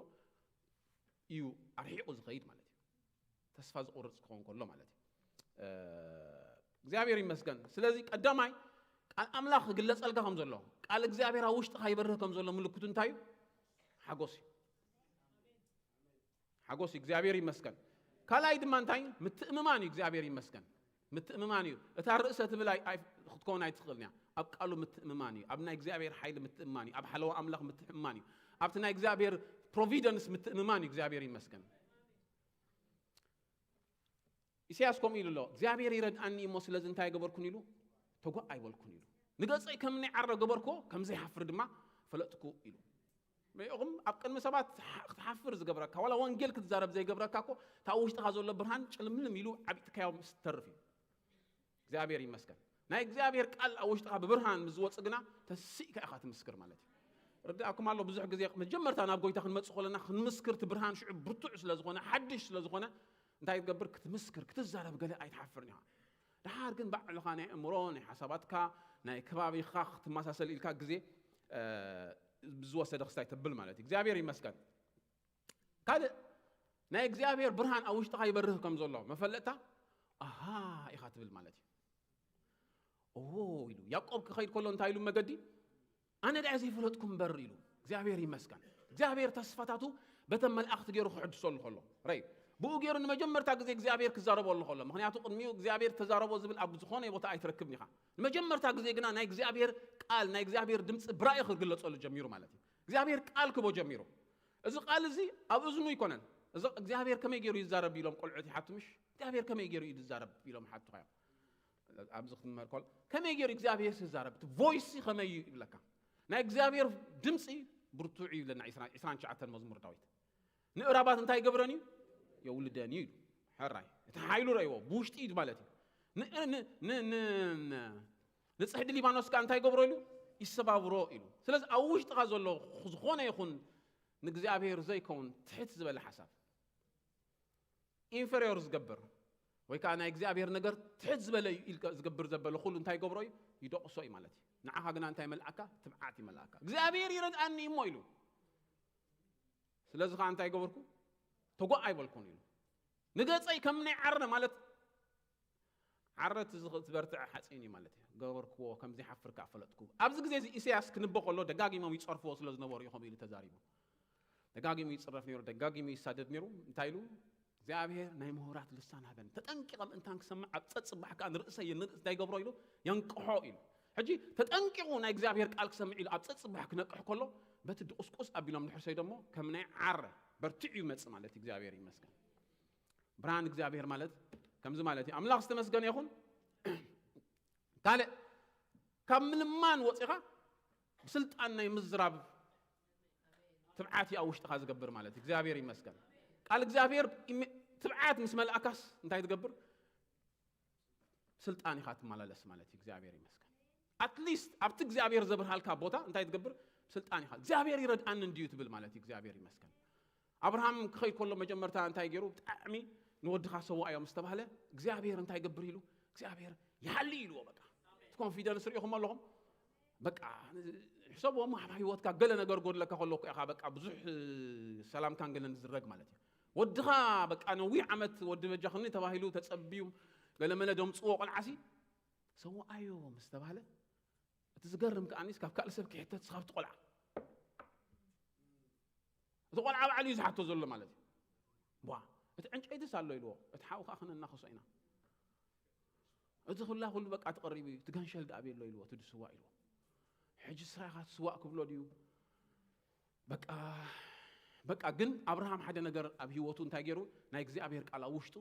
እዩ ኣርሒቑ ዝኸይድ ማለት እዩ። ተስፋ ዝቑርጽ ክኸውን ከሎ ማለት እዩ። እግዚኣብሔር ይመስገን። ስለዚ ቀዳማይ ቃል ኣምላኽ ክግለጸልካ ከም ዘሎ፣ ቃል እግዚኣብሔር ኣብ ውሽጥኻ ይበርህ ከም ዘሎ ምልክቱ እንታይ እዩ? ሓጎስ እዩ። ሓጎስ እዩ። እግዚኣብሔር ይመስገን። ካልኣይ ድማ እንታይ? ምትእምማን እዩ። እግዚኣብሔር ይመስገን። ምትእምማን እዩ። እታ ርእሰ ትብል ኣይ- ኣይ- ክትከውን ኣይትኽእልን እያ። ኣብ ቃሉ ምትእምማን እዩ። ኣብ ናይ እግዚኣብሔር ሓይሊ ምትእምማን እዩ። ኣብ ሓለዋ ኣምላኽ ምትእምማን እዩ። ኣብቲ ናይ እግዚኣብሔር ፕሮቪደንስ ምትእምማን እዩ። እግዚኣብሔር ይመስገን። ኢሳያስ ከምኡ ኢሉ ኣሎ፣ እግዚኣብሔር ይረድኣኒ እሞ ስለዚ እንታይ ገበርኩን ኢሉ፣ ተጓእ ኣይበልኩን ኢሉ። ንገጸይ ከም ናይ ዓረ ገበርኮ ከም ዘይሓፍር ድማ ፈለጥኩ ኢሉ። ርኢኹም፣ ኣብ ቅድሚ ሰባት ክትሓፍር ዝገብረካ፣ ዋላ ወንጌል ክትዛረብ ዘይገብረካ እኮ፣ እታ ውሽጥኻ ዘሎ ብርሃን ጭልምልም ኢሉ ዓቢጥካዮ ምስ ትተርፍ እዩ። እግዚኣብሔር ይመስገን። ናይ እግዚኣብሔር ቃል ኣብ ውሽጥኻ ብብርሃን ምስ ዝወጽእ ግና ተሲእካ ኢኻ ትምስክር ማለት እዩ። ርድኣኩም ኣሎ፣ ብዙሕ ግዜ መጀመርታ ናብ ጎይታ ክንመጽእ ከለና ክንምስክር እቲ ብርሃን ሽዑ ብርቱዕ ስለ ዝኾነ፣ ሓድሽ ስለ ዝኾነ፣ እንታይ ትገብር? ክትምስክር፣ ክትዛረብ ገለ ኣይትሓፍርን ኢኻ። ደሓር ግን ባዕልኻ ናይ ኣእምሮ፣ ናይ ሓሳባትካ፣ ናይ ከባቢኻ ክትመሳሰል ኢልካ ግዜ፣ እ፣ ዝወሰደ ክስታይ ተብል ማለት እዩ። እግዚኣብሔር ይመስገን። ካልእ ናይ እግዚኣብሔር ብርሃን ኣብ ውሽጥኻ ይበርህ ከም ዘሎ መፈለጥታ፣ ኣሃ ኢኻ ትብል ማለት እዩ። ኦ ኢሉ ያዕቆብ ክኸይድ ከሎ እንታይ ኢሉ መገዲ? ኣነ ደኣ ዘይፈለጥኩም እምበር ኢሉ። እግዚኣብሔር ይመስገን። እግዚኣብሔር ተስፋታቱ በተን መላእኽቲ ገይሩ ክሕድሰሉ ከሎ፣ ረይ፣ ብኡ ገይሩ ንመጀመርታ ግዜ እግዚኣብሔር ክዛረበሉ ከሎ፣ ምኽንያቱ ቅድሚኡ እግዚኣብሔር ተዛረቦ ዝብል ኣብ ዝኾነ ቦታ ኣይትረክብን ኢኻ። ንመጀመርታ ግዜ ግና ናይ እግዚኣብሔር ቃል፣ ናይ እግዚኣብሔር ድምፂ ብራእይ ክግለጸሉ ጀሚሩ ማለት እዩ። እግዚኣብሔር ቃል ክቦ ጀሚሩ። እዚ ቃል እዚ ኣብ እዝኑ ኣይኮነን። እዚ እግዚኣብሔር ከመይ ገይሩ ይዛረብ ኢሎም ቆልዑት ይሓቱ ምሽ? እግዚኣብሔር ከመይ ገይሩ እዩ ዝዛረብ ኢሎም ሓቱኻ እዮም። ኣብዚ ክትመሃር ከሎ ከመይ ገይሩ እግዚኣብሔር ዝዛረብ? እቲ ቮይስ ከመይ እዩ ይብለካ። ናይ እግዚኣብሔር ድምፂ ብርቱዕ እዩ ይብለና ዕስራን ትሽዓተን መዝሙር ዳዊት። ንእራባት እንታይ ይገብረን እዩ? የውልደን እዩ ኢሉ። ሕራይ። እቲ ሓይሉ ረእይዎ፣ ብውሽጢ እዩ ማለት እዩ። ን-፣ ን-፣ ን-፣ ን-፣ ን-፣ ንጽሕዲ ሊባኖስ ከኣ እንታይ ይገብሮ ኢሉ? ይሰባብሮ ኢሉ። ስለዚ ኣብ ውሽጥኻ ዘሎ ዝኾነ ይኹን ንእግዚኣብሔር ዘይከውን ትሕት ዝበለ ሓሳብ፣ ኢንፌሪዮር ዝገብር፣ ወይ ከኣ ናይ እግዚኣብሔር ነገር ትሕት ዝበለ እዩ ኢልካ ዝገብር ዘበለ ኩሉ እንታይ ይገብሮ እዩ? ይደቕሶ እዩ ማለት እዩ። ንዓኻ ግና እንታይ ይመልኣካ? ትብዓት ይመልኣካ። እግዚኣብሔር ይረድኣኒ እሞ ኢሉ። ስለዚ ኸዓ እንታይ ገበርኩ? ተጓእ ኣይበልኩን ኢሉ። ንገጸይ ከም ናይ ዓረ ማለት ዓረት ዝኽ-፣ ዝበርትዐ ሓፂን እዩ ማለት እዩ። ገበርክዎ፣ ከም ዘይሓፍር ከኣ ፈለጥኩ። ኣብዚ ግዜ እዚ ኢሳያስ ክንበ ከሎ ደጋጊሞም ይጸርፍዎ ስለ ዝነበሩ እዩ ከምኡ ኢሉ ተዛሪቡ። ደጋጊሙ ይጽረፍ ነይሩ፣ ደጋጊሙ ይሳደድ ነይሩ። እንታይ ኢሉ? እግዚኣብሔር ናይ ምሁራት ልሳን ሃበን። ተጠንቂቐ ምእንታን ክሰምዕ ኣብ ጸጽባሕ ከኣ ንርእሰይ የንርእስ እንታይ ይገብሮ ኢሉ? የንቅሖ ኢሉ። ሕጂ ተጠንቂቑ ናይ እግዚኣብሔር ቃል ክሰምዕ ኢሉ ኣብ ጸጽባሕ ክነቅሕ ከሎ በቲ ድቑስቁስ ኣቢሎም ድሕር ሰይዶሞ ከም ናይ ዓረ በርቲዑ ይመጽእ ማለት እዩ። እግዚኣብሔር ይመስገን። ብርሃን እግዚኣብሔር ማለት ከምዚ ማለት እዩ። ኣምላኽ ዝተመስገነ ይኹን። ካልእ ካብ ምልማን ወፂኻ ብስልጣን ናይ ምዝራብ ትብዓት እዩ ኣብ ውሽጥኻ ዝገብር ማለት እዩ። እግዚኣብሔር ይመስገን። ቃል እግዚኣብሔር ኢመ-፣ ትብዓት ምስ መልኣካስ እንታይ ትገብር? ስልጣን ኢኻ ትመላለስ ማለት እዩ። እግዚኣብሔር ይመስገን። ኣትሊስት ኣብቲ እግዚኣብሔር ዘብርሃልካ ቦታ እንታይ ትገብር? ስልጣን ኢኻ። እግዚኣብሔር ይረድኣኒ እንድዩ ትብል ማለት እዩ። እግዚኣብሔር ይመስገን። ኣብርሃም ክኸይድ ከሎ መጀመርታ እንታይ ገይሩ? ብጣዕሚ ንወድኻ ሰዋእዮ ምስ ተባህለ እግዚኣብሔር እንታይ ይገብር ኢሉ? እግዚኣብሔር ይሃሊ ኢልዎ። በቃ እቲ ኮንፊደንስ ርኢኹም ኣለኹም። በቃ ሕሰብዎም፣ ኣብ ህይወትካ ገለ ነገር ጎድለካ ከሎ እኮ ኢኻ በቃ ብዙሕ ሰላምካን ገለን ዝረግ ማለት እዩ። ወድኻ በቃ ነዊሕ ዓመት ወዲ በጃኽኒ ተባሂሉ ተጸብዩ ገለመለ ደምጽዎ ቆልዓሲ ሰዋኣዮ ምስ ተባህለ፣ እቲ ዝገርም ከኣኒስ ካብ ካልእ ሰብ ክሕተት ስኻብቲ ቆልዓ፣ እቲ ቆልዓ ባዕሉ እዩ ዝሓቶ ዘሎ ማለት እዩ። ቧ፣ እቲ ዕንጨይትስ ኣሎ ኢልዎ፣ እቲ ሓው ከኣ ክነናኸሶ ኢና። እዚ ኩላ ኩሉ በቃ ተቐሪቡ እዩ፣ እቲ ገንሸል ደኣ ኣበይ ኣሎ ኢልዎ፣ እቲ ድስዋ ኢልዎ። ሕጂ ስራኻ ትስዋእ ክብሎ ድዩ? በቃ፣ በቃ ግን ኣብርሃም ሓደ ነገር ኣብ ህይወቱ እንታይ ገይሩ? ናይ እግዚኣብሔር ቃል ኣብ ውሽጡ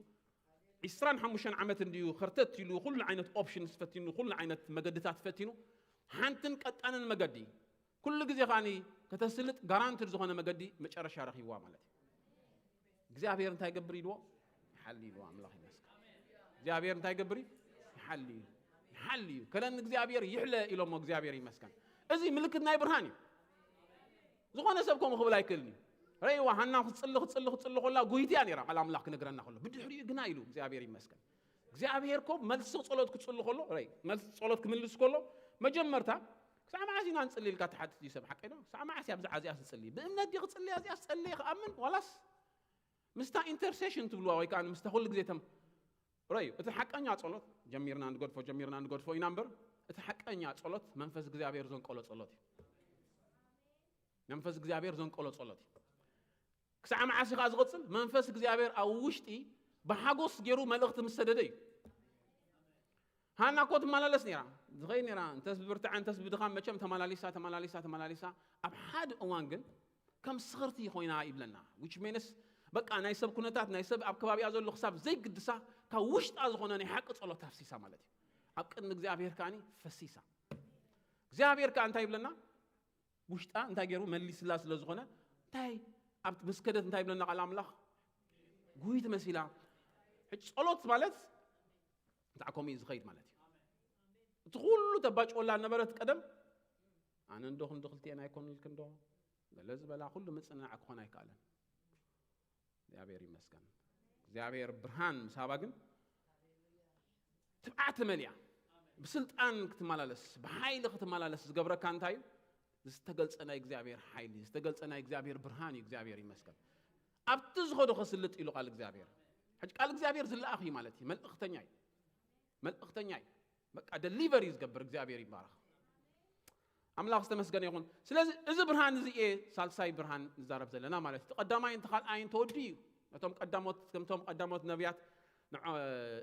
ዕስራን ሓሙሽተን ዓመት እንድዩ ኸርተት ኢሉ ኩሉ ዓይነት ኦፕሽንስ ፈቲኑ፣ ኩሉ ዓይነት መገድታት ፈቲኑ፣ ሓንትን ቀጣንን መገዲ ኩሉ ግዜ ከዓኒ ከተስልጥ ጋራንትድ ዝኾነ መገዲ መጨረሻ ረኺብዋ ማለት እዩ። እግዚኣብሔር እንታይ ገብር ኢልዎ? ይሓሊ ኢልዎ። ኣምላኽ ይመስገን። እግዚኣብሔር እንታይ ገብር እዩ? ይሓሊ እዩ። ይሓሊ እዩ። ከለን እግዚኣብሔር ይሕለ ኢሎሞ። እግዚኣብሔር ይመስገን። እዚ ምልክት ናይ ብርሃን እዩ። ዝኾነ ሰብ ከምኡ ክብል ኣይክእልን እዩ። ረይዋ ሃና ክትጽሊ ክትጽሊ ክትጽሊ ኮላ ጉይትያ ነይራ ቃል ኣምላኽ ክነግረና ከሎ ብድሕሪኡ ግና ኢሉ እግዚኣብሔር ይመስገን። እግዚኣብሔር ኮ መልሲ ጸሎት ክጽሊ ከሎ ረይ መልሲ ጸሎት ክምልስ ከሎ መጀመርታ ክሳዕ መዓስ ኢና ንጽሊ ኢልካ ትሓትት እዩ ሰብ ሓቀይ ዶ? ክሳዕ መዓስ እያ ብዛዕባ እዚኣ ትጽሊ? ብእምነት ዲ ክጽሊ እዚኣ ትጸሊ ክኣምን ዋላስ ምስታ ኢንተርሴሽን ትብልዋ ወይ ከዓ ምስታ ኩሉ ግዜ ተም ረዩ እቲ ሓቀኛ ጸሎት ጀሚርና ንገድፎ ጀሚርና ንገድፎ ኢና እምበር እቲ ሓቀኛ ጸሎት መንፈስ እግዚኣብሔር ዘንቀሎ ጸሎት እዩ። መንፈስ እግዚኣብሔር ዘንቀሎ ጸሎት እዩ። ክሳዕ መዓስ ኢኻ ዝቕጽል? መንፈስ እግዚኣብሔር ኣብ ውሽጢ ብሓጎስ ገይሩ መልእኽቲ ምስ ሰደደ እዩ። ሃና እኮ ትመላለስ ነይራ። ዝኸይ ነይራ። እንተስ ብብርትዐ፣ እንተስ ብድኻም፣ መቸም ተመላሊሳ፣ ተመላሊሳ፣ ተመላሊሳ። ኣብ ሓደ እዋን ግን ከም ስኽርቲ ኮይና ይብለና። Which means በቃ ናይ ሰብ ኩነታት፣ ናይ ሰብ ኣብ ከባቢኣ ዘሎ ክሳብ ዘይግድሳ ካብ ውሽጣ ዝኾነ ናይ ሓቂ ጸሎት ኣፍሲሳ ማለት እዩ። ኣብ ቅድሚ እግዚኣብሔር ከኣኒ ፈሲሳ። እግዚኣብሔር ከኣ እንታይ ይብለና? ውሽጣ እንታይ ገይሩ መሊስላ ስለ ዝኾነ እንታይ ኣብ ምስ ከደት እንታይ ይብለና ቃል ኣምላኽ? ጉይ ትመሲላ። ሕጂ ጸሎት ማለት እንታይ ከምኡ እዩ ዝኸይድ ማለት እዩ። እቲ ኩሉ ተባጭወላ ነበረት ቀደም ኣነ እንዶ ክንዲ ክልቲኤን ኣይኮንልክን ዶ? ገለ ዝበላ ኩሉ ምጽንናዕ ክኾን ኣይከኣለን። እግዚኣብሔር ይመስገን። እግዚኣብሔር ብርሃን ምስ ሃባ ግን ትብዓት መሊኣ ብስልጣን ክትመላለስ ብሓይሊ ክትመላለስ ዝገብረካ እንታይ እዩ? ዝተገልጸ ናይ እግዚኣብሔር ሓይሊ ዝተገልጸ ናይ እግዚኣብሔር ብርሃን እዩ። እግዚኣብሔር ይመስገን። ኣብቲ ዝኸዶ ከስልጥ ኢሉ ቃል እግዚኣብሔር። ሕጂ ቃል እግዚኣብሔር ዝለኣኽ እዩ ማለት እዩ። መልእኽተኛ እዩ። መልእኽተኛ እዩ። በቃ ደሊቨሪ ዝገብር እግዚኣብሔር ይባረኽ። ኣምላኽ ዝተመስገነ ይኹን። ስለዚ እዚ ብርሃን እዚ እየ ሳልሳይ ብርሃን ንዛረብ ዘለና ማለት እዩ። እቲ ቀዳማይ እንተ ካልኣይን ተወዲ እዩ። ነቶም ቀዳሞት ከምቶም ቀዳሞት ነቢያት ንዖ-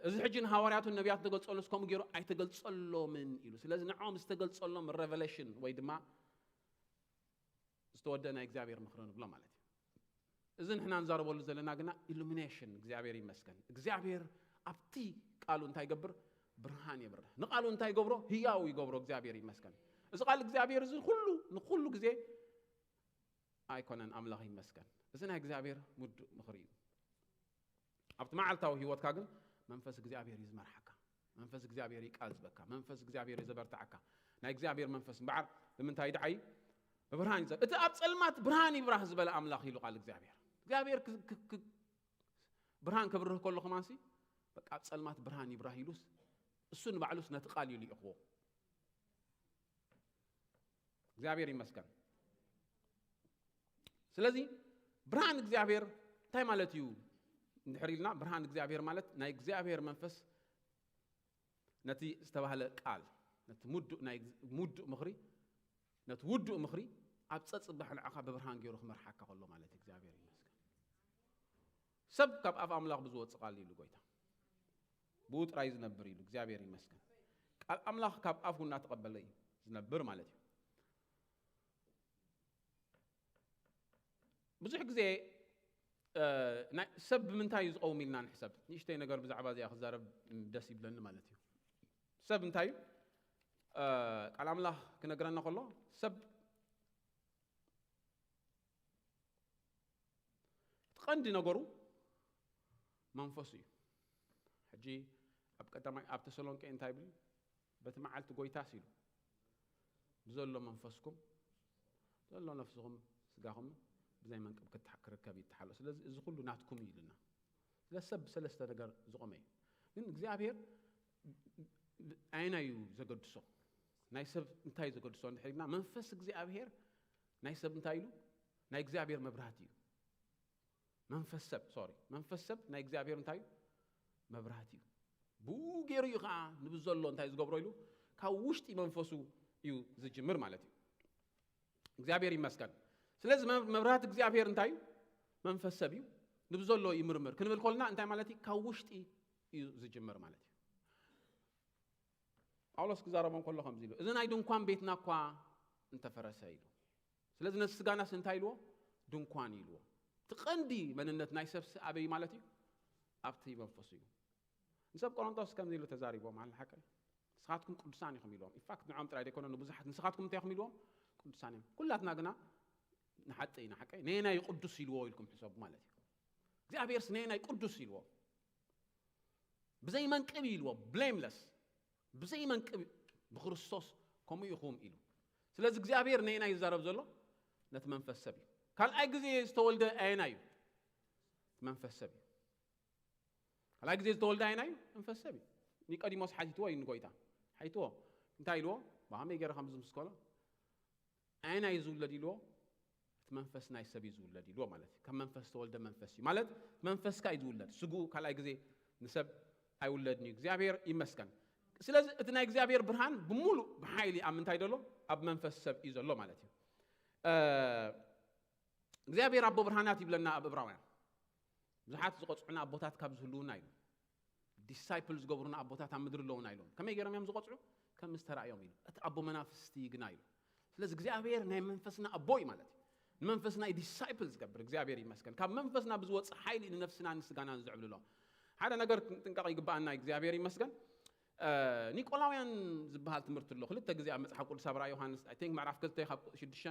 እዚ ሕጂ ንሃዋርያቱን ነቢያት ተገልጸሉስ ከምኡ ገይሩ ኣይተገልጸሎምን ኢሉ። ስለዚ ንዖም ዝተገልጸሎም ሬቨሌሽን ወይ ድማ ዝተወደአ ናይ እግዚኣብሔር ምኽሪ ንብሎ ማለት እዩ። እዚ ንሕና ንዛረበሉ ዘለና ግና ኢሉሚኔሽን እግዚኣብሔር ይመስገን። እግዚኣብሔር ኣብቲ ቃሉ እንታይ ይገብር? ብርሃን የብርህ። ንቃሉ እንታይ ይገብሮ? ህያው ይገብሮ። እግዚኣብሔር ይመስገን። እዚ ቃል እግዚኣብሔር እዚ ኩሉ ንኩሉ ግዜ ኣይኮነን። ኣምላኽ ይመስገን። እዚ ናይ እግዚኣብሔር ምዱእ ምኽሪ እዩ። ኣብቲ መዓልታዊ ህይወትካ ግን መንፈስ እግዚኣብሔር እዩ ዝመርሓካ። መንፈስ እግዚኣብሔር እዩ ቃል ዝበካ። መንፈስ እግዚኣብሔር እዩ ዘበርትዓካ። ናይ እግዚኣብሔር መንፈስ እምበዓር ብምንታይ ይድዓይ? ብብርሃን እዩ ዘ- እቲ ኣብ ጸልማት ብርሃን ይብራህ ዝበለ ኣምላኽ ኢሉ ቃል እግዚኣብሔር። እግዚኣብሔር ክ- ክ- ክ- ብርሃን ከብርህ ከሎ ከማንሲ በቃ ኣብ ጸልማት ብርሃን ይብራህ ኢሉስ እሱ ንባዕሉስ ነቲ ቃል እዩ ልኢኽዎ። እግዚኣብሔር ይመስገን። ስለዚ ብርሃን እግዚኣብሔር እንታይ ማለት እዩ? እንድሕር ኢልና ብርሃን እግዚኣብሔር ማለት ናይ እግዚኣብሔር መንፈስ ነቲ ዝተባህለ ቃል ነቲ ሙዱእ ናይ ሙዱእ ምኽሪ ነቲ ውዱእ ምኽሪ ኣብ ጸጽባሕ ንዓኻ ብብርሃን ገይሩ ክመርሓካ ከሎ ማለት እዩ። እግዚኣብሔር ይመስገን። ሰብ ካብ ኣፍ ኣምላኽ ብዝወጽእ ቃል ኢሉ ጎይታ ብኡ ጥራይ ዝነብር ኢሉ እግዚኣብሔር ይመስገን። ቃል ኣምላኽ ካብ ኣፉ እናተቐበለ እዩ ዝነብር ማለት እዩ። ብዙሕ ግዜ እ፣ ናይ- ሰብ ብምንታይ እዩ ዝቐውም ኢልና ንሕሰብ። ንእሽተይ ነገር ብዛዕባ እዚኣ ክዛረብ ደስ ይብለኒ ማለት እዩ። ሰብ እንታይ እዩ? እ፣ ቃል ኣምላኽ ክነግረና ከሎ ሰብ እቲ ቀንዲ ነገሩ መንፈሱ እዩ። ሕጂ ኣብ ቀዳማይ ኣብ ተሰሎንቄ እንታይ ይብል? በቲ መዓልቲ ጎይታስ ኢሉ ብዘሎ መንፈስኩም ዘሎ ነፍስኹም ስጋኹም ብዘይ መንቅብ ክትሓ- ክርከብ ይተሓሎ። ስለዚ እዚ ኩሉ ናትኩም እዩ ኢሉና። ስለ ሰብ ብሰለስተ ነገር ዝቆመ እዩ። ግን እግዚኣብሔር ኣይና እዩ ዘገድሶ። ናይ ሰብ እንታይ እዩ ዘገድሶ እንድሕር ኢልና መንፈስ እግዚኣብሔር ናይ ሰብ እንታይ ኢሉ ናይ እግዚኣብሔር መብራህቲ እዩ። መንፈስ ሰብ ሶሪ መንፈስ ሰብ ናይ እግዚኣብሔር እንታይ እዩ? መብራህቲ እዩ። ብኡ ገይሩ እዩ ከዓ ንብዘሎ እንታይ ዝገብሮ ኢሉ ካብ ውሽጢ መንፈሱ እዩ ዝጅምር ማለት እዩ። እግዚኣብሔር ይመስገን። ስለዚ መ- መብራህቲ እግዚኣብሔር እንታይ እዩ? መንፈስ ሰብ እዩ። ንብዘሎ ይምርምር ክንብል ከልና እንታይ ማለት እዩ? ካብ ውሽጢ እዩ ዝጅምር ማለት እዩ። ጳውሎስ ክዛረቦም ከሎ ከምዚ ኢሉ እዚ ናይ ድንኳን ቤትና እኳ እንተፈረሰ ኢሉ። ስለዚ ነዚ ስጋናስ እንታይ ኢልዎ? ድንኳን ኢልዎ። እቲ ቀንዲ መንነት ናይ ሰብሲ ኣበይ ማለት እዩ? ኣብቲ መንፈሱ እዩ። ንሰብ ቆሮንቶስ ከምዚ ኢሉ ተዛሪቦም ኣለ ሓቀ ንስኻትኩም ቅዱሳን ኢኹም ኢልዎም። ኢንፋክት ንዖም ጥራይ ዘይኮነ ንብዙሓት ንስኻትኩም እንታይ ኢኹም ኢልዎም? ቅዱሳን እዮም። ኩላትና ግና ንሓጢ ኢና። ሓቀይ ነየናይ ቅዱስ ኢልዎ ኢልኩም ሕሰቡ ማለት እዩ። እግዚኣብሔርስ ነየናይ ቅዱስ ኢልዎ? ብዘይ መንቅብ ኢልዎ፣ ብሌምለስ፣ ብዘይ መንቅብ፣ ብክርስቶስ ከምኡ ኢኹም ኢሉ። ስለዚ እግዚኣብሔር ነየናይ ይዛረብ ዘሎ? ነቲ መንፈስ ሰብ እዩ። ካልኣይ ግዜ ዝተወልደ ኣየናይ እዩ? እቲ መንፈስ ሰብ እዩ። ካልኣይ ግዜ ዝተወልደ ኣየናይ እዩ? መንፈስ ሰብ እዩ። ኒቆዲሞስ ሓቲትዎ እዩ ንጎይታ። ሓቲትዎ። እንታይ ኢልዎ? ብኸመይ ገይረ ከም ዝምስከሎ? ኣየናይ እዩ ዝውለድ ኢልዎ? እቲ መንፈስ ናይ ሰብ እዩ ዝውለድ ኢልዎ ማለት እዩ። ካብ መንፈስ ዝተወልደ መንፈስ እዩ ማለት፣ መንፈስካ እዩ ዝውለድ። ስግኡ ካልኣይ ግዜ ንሰብ ኣይውለድን እዩ። እግዚኣብሔር ይመስገን። ስለዚ እቲ ናይ እግዚኣብሔር ብርሃን ብምሉእ ብሓይሊ ኣብ ምንታይ ዘሎ? ኣብ መንፈስ ሰብ እዩ ዘሎ ማለት እዩ። እግዚኣብሔር ኣቦ ብርሃናት ይብለና ኣብ እብራውያን። ብዙሓት ዝቆጽዑና ኣቦታት ካብ ዝህልውና እዩ። ዲሳይፕል ዝገብሩና ኣቦታት ኣብ ምድሪ ኣለውና ኢሎም። ከመይ ገይሮም እዮም ዝቆጽዑ? ከም ዝተራእዮም ኢሉ። እቲ ኣቦ መናፍስቲ ግና ኢሉ። ስለዚ እግዚኣብሔር ናይ መንፈስና ኣቦ እዩ ማለት እዩ። ንመንፈስና እዩ ዲሳይፕል ዝገብር። እግዚኣብሔር ይመስገን። ካብ መንፈስና ብዝወጽእ ሓይሊ ንነፍስና ንስጋናን ዘዕብልሎ። ሓደ ነገር ክንጥንቀቕ ይግባኣና። እግዚኣብሔር ይመስገን። ኒቆላውያን ዝበሃል ትምህርቲ ኣሎ። ክልተ ግዜ ኣብ መጽሓፍ ቅዱስ ኣብ ራእይ ዮሃንስ፣ I think፣ ምዕራፍ ክልተ ካብ ሽዱሽተ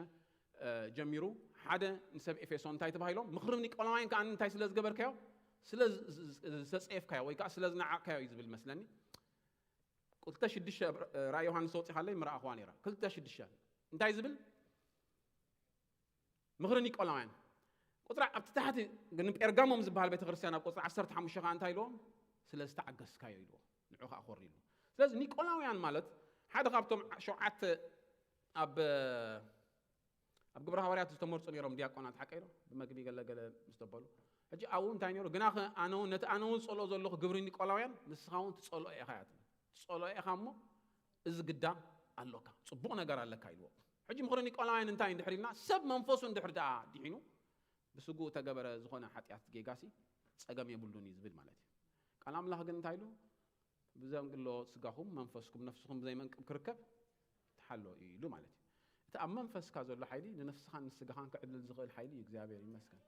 ጀሚሩ፣ ሓደ ንሰብ ኤፌሶን እንታይ ተባሂሎም? ምኽሪ ኒቆላውያን ከኣ እንታይ ስለ ዝገበርካዮ? ስለ ዝተጸየፍካዮ ወይ ከኣ ስለ ዝነዓቕካዮ እዩ ዝብል መስለኒ። ክልተ ሽዱሽተ ራእይ ዮሃንስ ወጺኻለይ ምረኣኽዋ ነይራ። ክልተ ሽዱሽተ እንታይ ዝብል? ምኽሪ ኒቆላውያን። ቁጽራ ኣብቲ ታሕቲ ግን ጴርጋሞም ዝበሃል ቤተክርስትያን ኣብ ቁጽሪ ዓሰርተ ሓሙሽተ ከኣ እንታይ ኢልዎም? ስለ ዝተዓገስካዮ ኢልዎ። ንዑ ከኣ ኮሪ ኢልዎ። ስለዚ ኒቆላውያን ማለት ሓደ ካብቶም ሸውዓተ ኣብ ኣብ ግብረ ሃዋርያት ዝተመርጹ ነይሮም ዲያቆናት፣ ሓቀይ ዶ? ብመግቢ ገለ ገለ ምስ ተበሉ። ሕጂ ኣብኡ እንታይ ነይሩ? ግናኸ ኣነ እውን፣ ነቲ ኣነ እውን ዝጸልኦ ዘለኹ ግብሪ ኒቆላውያን ንስኻ እውን ትጸልኦ ኢኻ እያ ትብል። ትጸልኦ ኢኻ እሞ እዚ ግዳ ኣሎካ፣ ጽቡቕ ነገር ኣለካ ኢልዎ። ሕጂ ምኽሪ ኒቆላውያን እንታይ እንድሕር ኢልና፣ ሰብ መንፈሱ እንድሕር ደኣ ዲሒኑ ብስግኡ ተገበረ ዝኾነ ሓጢኣት ጌጋሲ ጸገም የብሉን እዩ ዝብል ማለት እዩ። ቃል ኣምላኽ ግን እንታይ ኢሉ? ብዘንግሎ ስጋኹም መንፈስኩም ነፍስኹም ብዘይ መንቅብ ክርከብ ተሓሎ እዩ ኢሉ ማለት እዩ። እቲ ኣብ መንፈስካ ዘሎ ሓይሊ ንነፍስኻን ንስጋኻን ክዕልል ዝኽእል ሓይሊ እዩ። እግዚኣብሔር ይመስገን።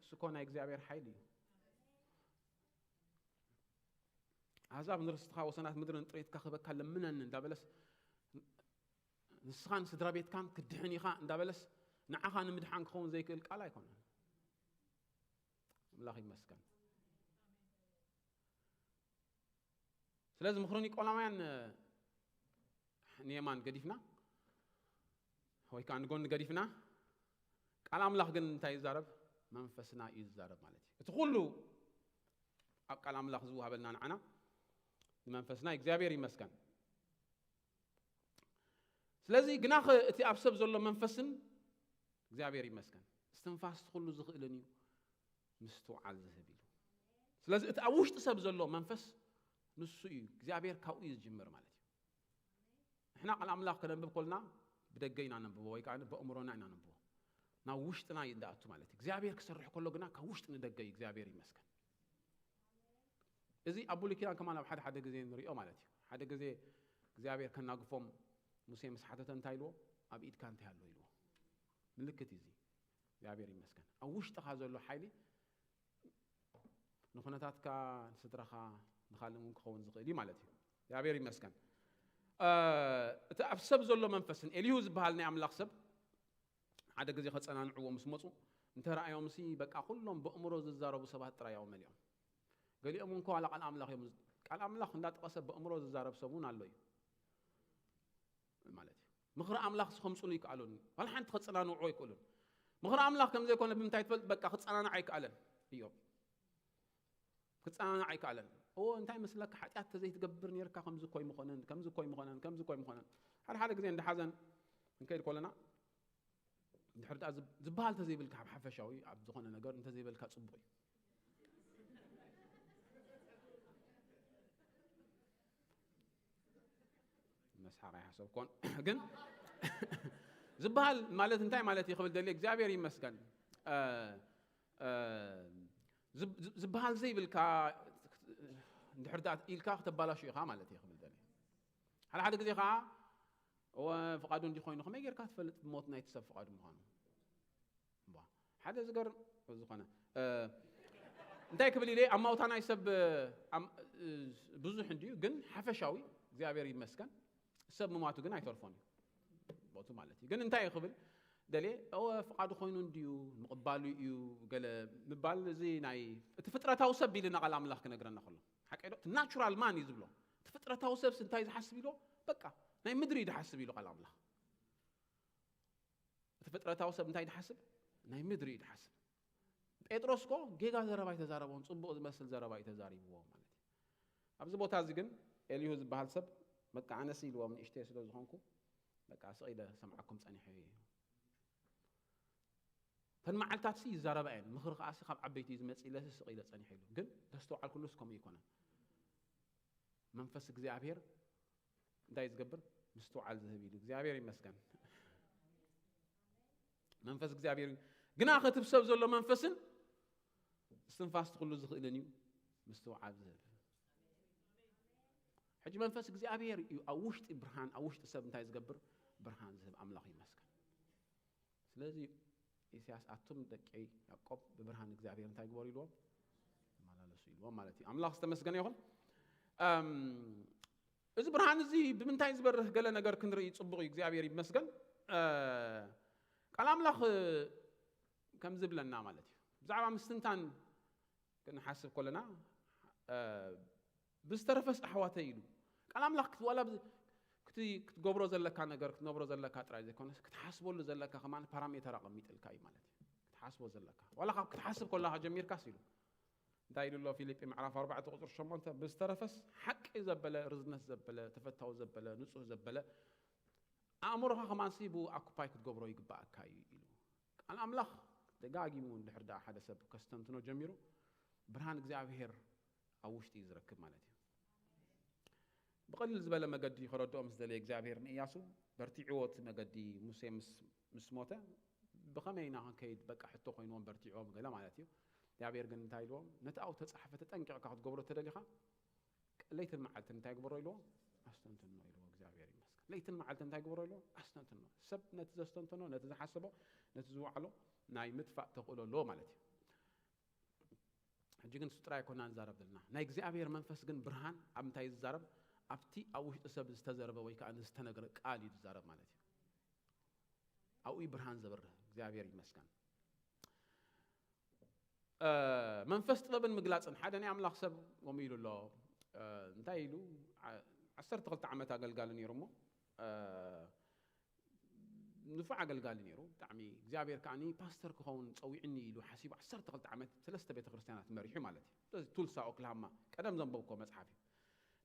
እሱ እኮ ናይ እግዚኣብሔር ሓይሊ እዩ። ኣሕዛብ ንርስትኻ ወሰናት ምድርን ጥሪትካ ክበካ ለምነኒ እንዳበለስ ንስኻን ስድራ ቤትካን ክድሕን ኢኻ እንዳበለስ ንዓኻ ንምድሓን ክኸውን ዘይክእል ቃል ኣይኮነን። ኣምላኽ ይመስገን። ስለዚ ምኽሪ ኒቆላውያን ንየማን ገዲፍና ወይ ከዓ ንጎኒ ገዲፍና ቃል ኣምላኽ ግን እንታይ ይዛረብ? መንፈስና እዩ ዝዛረብ ማለት እዩ። እቲ ኩሉ ኣብ ቃል ኣምላኽ ዝወሃበልና ንዓና ንመንፈስና እግዚኣብሔር ይመስገን። ስለዚ ግናኸ እቲ ኣብ ሰብ ዘሎ መንፈስን እግዚኣብሔር ይመስገን እስትንፋስ ኩሉ ዝኽእልን እዩ ምስትውዓል ዝህብ ኢሉ። ስለዚ እቲ ኣብ ውሽጢ ሰብ ዘሎ መንፈስ ንሱ እዩ፣ እግዚኣብሔር ካብኡ እዩ ዝጅምር ማለት እዩ። ንሕና ቃል ኣምላኽ ከነንብብ ከልና ብደገ ኢና ነንብቦ ወይ ከዓ በእምሮና ኢና ነንብቦ። ናብ ውሽጥና እዩ እንዳኣቱ ማለት እዩ። እግዚኣብሔር ክሰርሕ ከሎ ግና ካብ ውሽጢ ንደገ እዩ። እግዚኣብሔር ይመስገን። እዚ ኣብ ብሉይ ኪዳን ከማን ኣብ ሓደ ሓደ ግዜ ንሪኦ ማለት እዩ። ሓደ ግዜ እግዚኣብሔር ከናግፎም ሙሴ ምስ ሓተተ እንታይ ኢልዎ? ኣብ ኢድካ እንታይ ኣሎ ኢልዎ። ምልክት እዩ እዚ። እግዚኣብሔር ይመስገን። ኣብ ውሽጥኻ ዘሎ ሓይሊ ንኹነታትካ፣ ንስድራኻ፣ ንኻልእ እውን ክኸውን ዝኽእል እዩ ማለት እዩ። እግዚኣብሔር ይመስገን። እቲ ኣብ ሰብ ዘሎ መንፈስን ኤልሁ ዝበሃል ናይ ኣምላኽ ሰብ ሓደ ግዜ ከጸናንዕዎ ምስ መጹ እንተ ረኣዮምሲ በቃ ኩሎም በእምሮ ዝዛረቡ ሰባት ጥራይ እዮም መሊኦም። ገሊኦም እንኳ ዋላ ቃል ኣምላኽ እዮም ቃል ኣምላኽ እንዳጠቐሰ በእምሮ ዝዛረብ ሰብ እውን ኣሎ እዩ ማለት እዩ። ምኽሪ ኣምላኽ ከምጽሉ ይከኣሉን ዋላ ሓንቲ ከጸናንዕዎ ኣይክእሉን። ምኽሪ ኣምላኽ ከም ዘይኮነ ብምንታይ ትፈልጥ? በቃ ክጸናንዕ ኣይከኣለን እዮም። ክጸናናዕ ኣይከኣለን። እዎ እንታይ መስለካ ሓጢኣት ተዘይትገብር ነርካ ከምዚ ኮይ ምኾነን ከምዚ ኮይ ምኾነን ከምዚ ኮይ ምኾነን ሓደ ሓደ ግዜ እንደ ሓዘን እንከይድ ኮለና ድሕር ዳ ዝበሃል ተዘይብልካ ኣብ ሓፈሻዊ ኣብ ዝኾነ ነገር እንተዘይበልካ ጽቡቕ እዩ። መስሓቕ ኣይሓሰብኮን ግን ዝበሃል ማለት እንታይ ማለት እዩ ክብል ደልየ እግዚኣብሔር ይመስገን ዝበሃል ዘይብልካ እንድሕር ኢልካ ክተባላሹ ኢኻ ማለት እዩ ክብል ደልየ ሓደ ሓደ ግዜ ከዓ እወ ፍቓዱ እንዲ ኮይኑ ከመይ ጌርካ ትፈልጥ ሞት ናይቲ ሰብ ፍቓዱ ምዃኑ ሓደ ዝገርም ዝኾነ እንታይ ክብል ኢለ ኣማውታ ናይ ሰብ ብዙሕ እንድዩ ግን ሓፈሻዊ እግዚኣብሔር ይመስገን ሰብ ምማቱ ግን ኣይተርፎን እዩ ቦቱ ማለት እዩ። ግን እንታይ እዩ ክብል ደልየ? እወ፣ ፍቓዱ ኮይኑ እንድዩ፣ ምቕባሉ እዩ፣ ገለ ምባል፣ እዚ ናይ እቲ ፍጥረታዊ ሰብ ኢልና ቃል ኣምላኽ ክነግረና ከሎ። ሓቀይ ዶ? እቲ ናቹራል ማን እዩ ዝብሎ። እቲ ፍጥረታዊ ሰብስ እንታይ ዝሓስብ ኢሎ? በቃ፣ ናይ ምድሪ እዩ ዝሓስብ ኢሉ ቃል ኣምላኽ። እቲ ፍጥረታዊ ሰብ እንታይ ድሓስብ? ናይ ምድሪ እዩ ድሓስብ። ጴጥሮስ ኮ ጌጋ ዘረባ ኣይተዛረቦን፣ ጽቡቕ ዝመስል ዘረባ እዩ ተዛሪብዎ ማለት እዩ። ኣብዚ ቦታ እዚ ግን ኤልዩ ዝበሃል ሰብ፣ በቃ፣ ኣነስ ኢልዎም ንእሽተይ ስለ ዝኾንኩ፣ በቃ፣ ስቕ ኢለ ሰምዓኩም ጸኒሐ እዩ። እተን መዓልታት ሲ ይዛረባ እየን፣ ምኽሪ ከኣ ሲ ካብ ዓበይቲ እዩ ዝመጽእ ኢለ ሲ ስቕ ኢለ ጸኒሐ ኢሉ። ግን ዘስተውዓልኩሉስ ከምኡ ኣይኮነን። መንፈስ እግዚኣብሔር እንታይ ዝገብር? ምስትውዓል ዝህብ ኢሉ። እግዚኣብሔር ይመስገን። መንፈስ እግዚኣብሔር እዩ። ግና ከቲ ሰብ ዘሎ መንፈስን እስትንፋስ ኩሉ ዝኽእልን እዩ ምስትውዓል ዝህብ። ሕጂ መንፈስ እግዚኣብሔር እዩ ኣብ ውሽጢ ብርሃን፣ ኣብ ውሽጢ ሰብ እንታይ ዝገብር? ብርሃን ዝህብ ኣምላኽ ይመስገን። ስለዚ ኢሳያስ፣ ኣቱም ደቂ ያዕቆብ ብብርሃን እግዚኣብሔር እንታይ ግበሩ ኢልዎም? ተመላለሱ ኢልዎም ማለት እዩ። ኣምላኽ ዝተመስገነ ይኹን። እም፣ እዚ ብርሃን እዚ ብምንታይ ዝበርህ ገለ ነገር ክንርኢ ጽቡቕ እዩ። እግዚኣብሔር ይመስገን። እ፣ ቃል ኣምላኽ ከም ዝብለና ማለት እዩ። ብዛዕባ ምስትንታን ክንሓስብ ከለና፣ እ፣ ብዝተረፈስ ኣሕዋተይ ኢሉ ቃል ኣምላኽ ክት-፣ ዋላ ብዝ-፣ ክት-፣ ክትገብሮ ዘለካ ነገር፣ ክትነብሮ ዘለካ ጥራይ ዘይኮነስ ክትሓስበሉ ዘለካ ከማን ፓራሜተር ኣቐሚጥልካ እዩ ማለት እዩ። ክትሓስቦ ዘለካ። ዋላ ካብ ክትሓስብ ከለኻ ጀሚርካስ ኢሉ። እንታይ ኢሉ ኣሎ ፊልጲ ምዕራፍ ኣርባዕተ ቁጽሪ ሸሞንተ? ብዝተረፈስ ሓቂ ዘበለ፣ ርዝነት ዘበለ፣ ተፈታዊ ዘበለ፣ ንጹህ ዘበለ፣ ኣእምሮኻ ከማንሲ ብኡ ኣኩፓይ ክትገብሮ ይግባኣካ እዩ ኢሉ። ቃል ኣምላኽ ደጋጊሙ እንድሕር ደኣ ሓደ ሰብ ከስተንትኖ ጀሚሩ፣ ብርሃን እግዚኣብሔር ኣብ ውሽጢ እዩ ዝረክብ ማለት እዩ። ብቐሊል ዝበለ መገዲ ከረድኦ ምስ ደለየ እግዚኣብሔር ንእያሱ፣ በርቲዕዎ እቲ መገዲ ሙሴ ምስ፣ ምስ ሞተ፣ ብኸመይ ኢና ክንከይድ? በቃ ሕቶ ኮይንዎም በርቲዕዎም ገለ ማለት እዩ። እግዚኣብሔር ግን እንታይ ኢልዎም? ነቲ ኣብኡ ተጻሕፈ ተጠንቂቕካ ክትገብሮ ተደሊኻ፣ ለይትን መዓልትን እንታይ ግበሮ ኢልዎ? ኣስተንትኖ ኢልዎ። እግዚኣብሔር ይመስገን። ለይትን መዓልትን እንታይ ግበሮ ኢልዎ? ኣስተንትኖ። ሰብ ነቲ ዘስተንትኖ፣ ነቲ ዝሓሰቦ፣ ነቲ ዝወዓሎ ናይ ምጥፋእ ተኽእሎ ኣለዎ ማለት እዩ። ሕጂ ግን እሱ ጥራይ ኣይኮና ንዛረብ ዘለና። ናይ እግዚኣብሔር መንፈስ ግን ብርሃን ኣብ እንታይ ዝዛረብ? ኣብቲ ኣብ ውሽጢ ሰብ ዝተዘረበ ወይ ከዓ ዝተነገረ ቃል እዩ ዝዛረብ ማለት እዩ። ኣብኡ እዩ ብርሃን ዘብርህ። እግዚኣብሔር ይመስገን። እ፣ መንፈስ ጥበብን ምግላጽን፣ ሓደ ናይ ኣምላኽ ሰብ ከምኡ ኢሉ ኣሎ። እ፣ እንታይ ኢሉ? ዓ-፣ ዓሰርተ ክልተ ዓመት ኣገልጋሊ ነይሩ እሞ፣ እ፣ ንፉዕ ኣገልጋሊ ነይሩ። ብጣዕሚ እግዚኣብሔር ከኣኒ ፓስተር ክኸውን ጸዊዕኒ ኢሉ ሓሲቡ ዓሰርተ ክልተ ዓመት ሰለስተ ቤተ ክርስቲያናት መሪሑ ማለት እዩ። ስለዚ ቱልሳ፣ ኦክላሃማ፣ ቀደም ዘንበብኮ መጽሓፍ እዩ።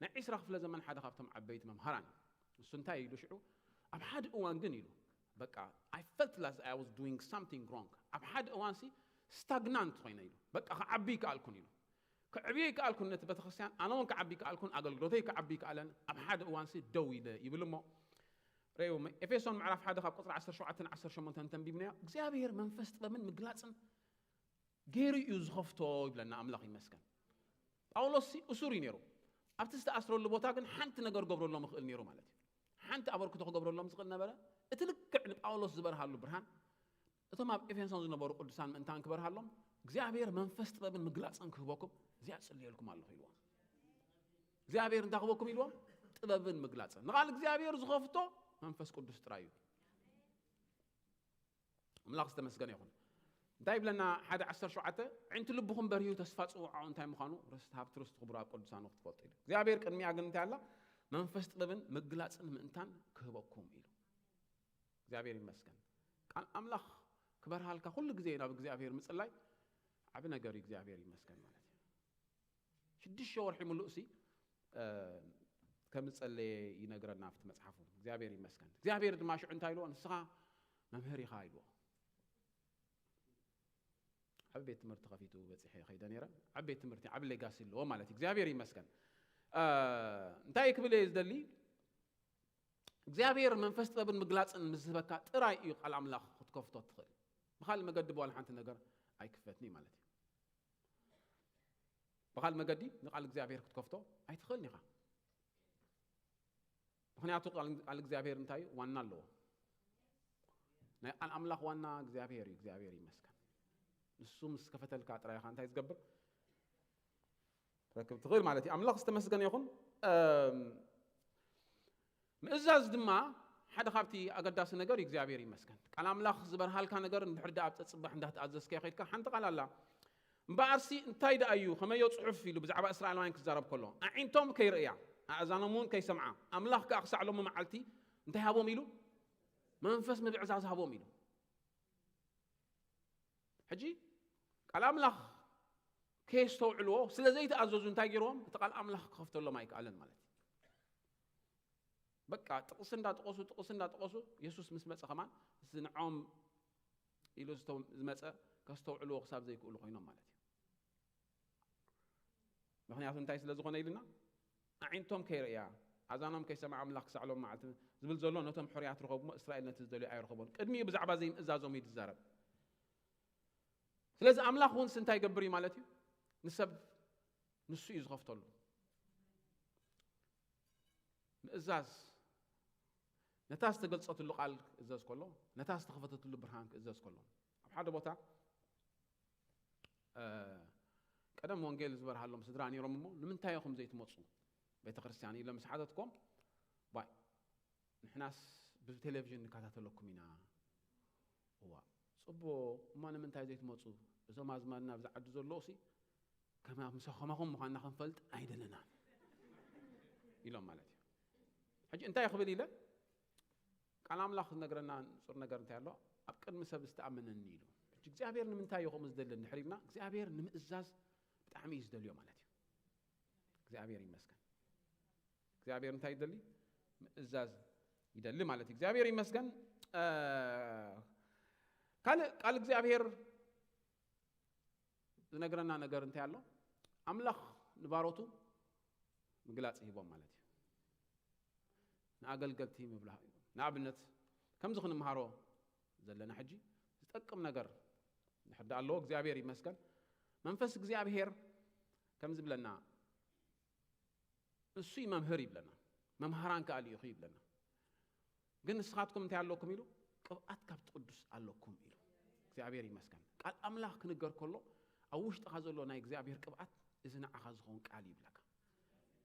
ናይ ዒስራ ክፍለ ዘመን ሓደ ካብቶም ዓበይቲ መምሃራን እዩ። እሱ እንታይ ኢሉ ሽዑ? ኣብ ሓደ እዋን ግን ኢሉ፣ በቃ፣ I felt like I was doing something wrong። ኣብ ሓደ እዋንሲ ስታግናንት ኮይነ ኢሉ፣ በቃ፣ ክዓቢ ይከኣልኩን ኢሉ። ክዕብዮ ይከኣልኩን ነቲ ቤተክርስትያን፣ ኣነ እውን ክዓቢ ይከኣልኩን፣ ኣገልግሎተይ ክዓቢ ይከኣለን፣ ኣብ ሓደ እዋንሲ ደው ኢለ ይብል እሞ፣ ረዩ ኤፌሶን ምዕራፍ ሓደ ካብ ቁጽሪ ዓሰርተ ሸውዓተ ዓሰርተ ሸሞንተ እንተንቢብናዮ፣ እግዚኣብሔር መንፈስ ጥበብን ምግላጽን ገይሩ እዩ ዝኸፍቶ ይብለና። ኣምላኽ ይመስገን። ጳውሎስ ሲ እሱር እዩ ነይሩ። ኣብቲ ዝተኣስረሉ ቦታ ግን ሓንቲ ነገር ገብረሎም ይኽእል ነይሩ ማለት እዩ። ሓንቲ ኣበርክቶ ክገብረሎም ዝኽእል ነበረ። እቲ ልክዕ ንጳውሎስ ዝበርሃሉ ብርሃን እቶም ኣብ ኤፌሶን ዝነበሩ ቅዱሳን ምእንታን ክበርሃሎም እግዚኣብሔር መንፈስ ጥበብን ምግላጽን ክህበኩም እዚኣ ጽልየልኩም ኣለኹ ኢልዎም። እግዚኣብሔር እንታይ ክህበኩም ኢልዎም? ጥበብን ምግላጽን። ንቓል እግዚኣብሔር ዝኸፍቶ መንፈስ ቅዱስ ጥራይ እዩ። ኣምላኽ ዝተመስገነ ይኹን። እንታይ ይብለና? ሓደ ዓሰርተ ሸውዓተ፣ "ዕንቲ ልብኹም በርሂዩ ተስፋ ጽውዓኡ እንታይ ምዃኑ ርስቲ ሃብቲ ርስቲ ክቡር ኣብ ቅዱሳኑ ክትፈልጡ" ኢሉ። እግዚኣብሔር ቅድሚያ ግን እንታይ ኣላ? "መንፈስ ጥበብን ምግላጽን ምእንታን ክህበኩም" ኢሉ። እግዚኣብሔር ይመስገን። ቃል ኣምላኽ ክበርሃልካ ኩሉ ግዜ ናብ እግዚኣብሔር ምጽላይ ዓቢ ነገር እዩ። እግዚኣብሔር ይመስገን ማለት እዩ። ሽዱሽተ ወርሒ ምሉእ ሲ፣ እ፣ ከም ዝጸለየ ይነግረና ኣብቲ መጽሓፉ። እግዚኣብሔር ይመስገን። እግዚኣብሔር ድማ ሽዑ እንታይ ኢልዎ? "ንስኻ መምህር ኢኻ" ኢልዎ። ዓቢ ቤት ትምህርቲ ከፊቱ በጺሐ ከይደ ነይረ። ዓቢ ቤት ትምህርቲ፣ ዓቢ ሌጋሲ ኣለዎ ማለት እዩ። እግዚኣብሔር ይመስገን። እ፣ እንታይ ክብል እየ ዝደሊ? እግዚኣብሔር መንፈስ ጥበብን ምግላጽን ምስ ዝህበካ ጥራይ እዩ ቃል ኣምላኽ ክትከፍቶ ትኽእል። ብኻልእ መገዲ ብዋላ ሓንቲ ነገር ኣይክፈትን እዩ ማለት እዩ። ብኻልእ መገዲ ንቃል እግዚኣብሔር ክትከፍቶ ኣይትኽእልን ኢኻ። ምኽንያቱ ቃል፣ ቃል እግዚኣብሔር እንታይ እዩ? ዋና ኣለዎ። ናይ ቃል ኣምላኽ ዋና እግዚኣብሔር እዩ። እግዚኣብሔር ይመስገን። ንሱ ምስ ከፈተልካ ጥራይ ኢኻ እንታይ ዝገብር? ትረክብ ትኽእል ማለት እዩ። ኣምላኽ ዝተመስገነ ይኹን። እም፣ ምእዛዝ ድማ ሓደ ካብቲ ኣገዳሲ ነገር እዩ እግዚኣብሔር ይመስገን። ቃል ኣምላኽ ዝበርሃልካ ነገር እንድሕር ደኣ ኣብ ጸጽባሕ እንዳተኣዘዝካዮ ከይድካ ሓንቲ ቃል ኣላ። እምበኣርሲ እንታይ ደኣ እዩ ከመዮ ጽሑፍ ኢሉ ብዛዕባ እስራኤላውያን ክዛረብ ከሎ፣ ኣዒንቶም ከይርእያ ኣእዛኖም እውን ከይሰምዓ ኣምላኽ ከኣ ክሳዕ ሎሚ መዓልቲ እንታይ ሃቦም ኢሉ? መንፈስ ምብዕዛዝ ሃቦም ኢሉ። ሕጂ ቃል ኣምላኽ ከየስተውዕልዎ ስለ ዘይተኣዘዙ እንታይ ገይርዎም? እቲ ቃል ኣምላኽ ክኸፍተሎም ኣይከኣለን ማለት እዩ። በቃ ጥቕሲ እንዳጠቐሱ ጥቕሲ እንዳጠቐሱ የሱስ ምስ መፀ ከማን እዚ ንዖም ኢሉ ዝመፀ ከስተውዕልዎ ክሳብ ዘይክእሉ ኮይኖም ማለት እዩ። ምክንያቱ እንታይ ስለ ዝኾነ ኢልና፣ ኣዒንቶም ከይርእያ ኣዛኖም ከይሰምዓ ኣምላኽ ክሳዕሎም መዓልቲ ዝብል ዘሎ ነቶም ሕሩያት ርኸብሞ እስራኤል ነቲ ዝደልዮ ኣይረኸቦን። ቅድሚኡ ብዛዕባ ዘይምእዛዞም እዩ ዝዛረብ። ስለዚ ኣምላኽ እውን እንታይ ይገብር እዩ ማለት እዩ? ንሰብ ንሱ እዩ ዝኸፍተሉ። ምእዛዝ ነታ ዝተገልጸትሉ ቃል ክእዘዝ ከሎ፣ ነታ ዝተኸፈተትሉ ብርሃን ክእዘዝ ከሎ። ኣብ ሓደ ቦታ ቀደም ወንጌል ዝበርሃሎም ስድራ ነይሮም እሞ ንምንታይ ኢኹም ዘይትመፁ ቤተ ክርስቲያን ኢለ ምስ ሓተትኮም፣ ባይ ንሕናስ ብቴሌቪዥን ንከታተለኩም ኢና። እዋ፣ ፅቡቅ እሞ ንምንታይ ዘይትመፁ? እዞም ኣዝማድና ኣብዚ ዓዲ ዘለዉ ሲ ከማኹም ምዃንና ክንፈልጥ ኣይደለናን ኢሎም ማለት እዩ። ሕጂ እንታይ ክብል ኢለ ቃል ኣምላኽ ዝነግረና ንጹር ነገር እንታይ ኣሎ? ኣብ ቅድሚ ሰብ ዝተኣመነኒ ኢሉ። ሕጂ እግዚኣብሔር ንምንታይ እዩ ከምኡ ዝደሊ እንድሕር ኢልና እግዚኣብሔር ንምእዛዝ ብጣዕሚ እዩ ዝደልዮ ማለት እዩ። እግዚኣብሔር ይመስገን። እግዚኣብሔር እንታይ ይደሊ? ምእዛዝ ይደሊ ማለት እዩ። እግዚኣብሔር ይመስገን። ካልእ ቃል እግዚኣብሔር ዝነግረና ነገር እንታይ ኣሎ? ኣምላኽ ንባሮቱ ምግላጽ ይህቦም ማለት እዩ። ንኣገልገልቲ ምብላህ እዩ። ንኣብነት ከምዚ ክንምሃሮ ዘለና ሕጂ ዝጠቅም ነገር ንሕዳ ኣለዎ። እግዚኣብሔር ይመስገን። መንፈስ እግዚኣብሔር ከም ዝብለና እሱ መምህር ይብለና፣ መምሃራን ከኣ ልኢኹ ይብለና። ግን ንስኻትኩም እንታይ ኣለኩም ኢሉ? ቅብኣት ካብቲ ቅዱስ ኣለኩም ኢሉ። እግዚኣብሔር ይመስገን። ቃል ኣምላኽ ክንገር ከሎ ኣብ ውሽጥኻ ዘሎ ናይ እግዚኣብሔር ቅብኣት እዚ ንዓኻ ዝኸውን ቃል ይብለካ።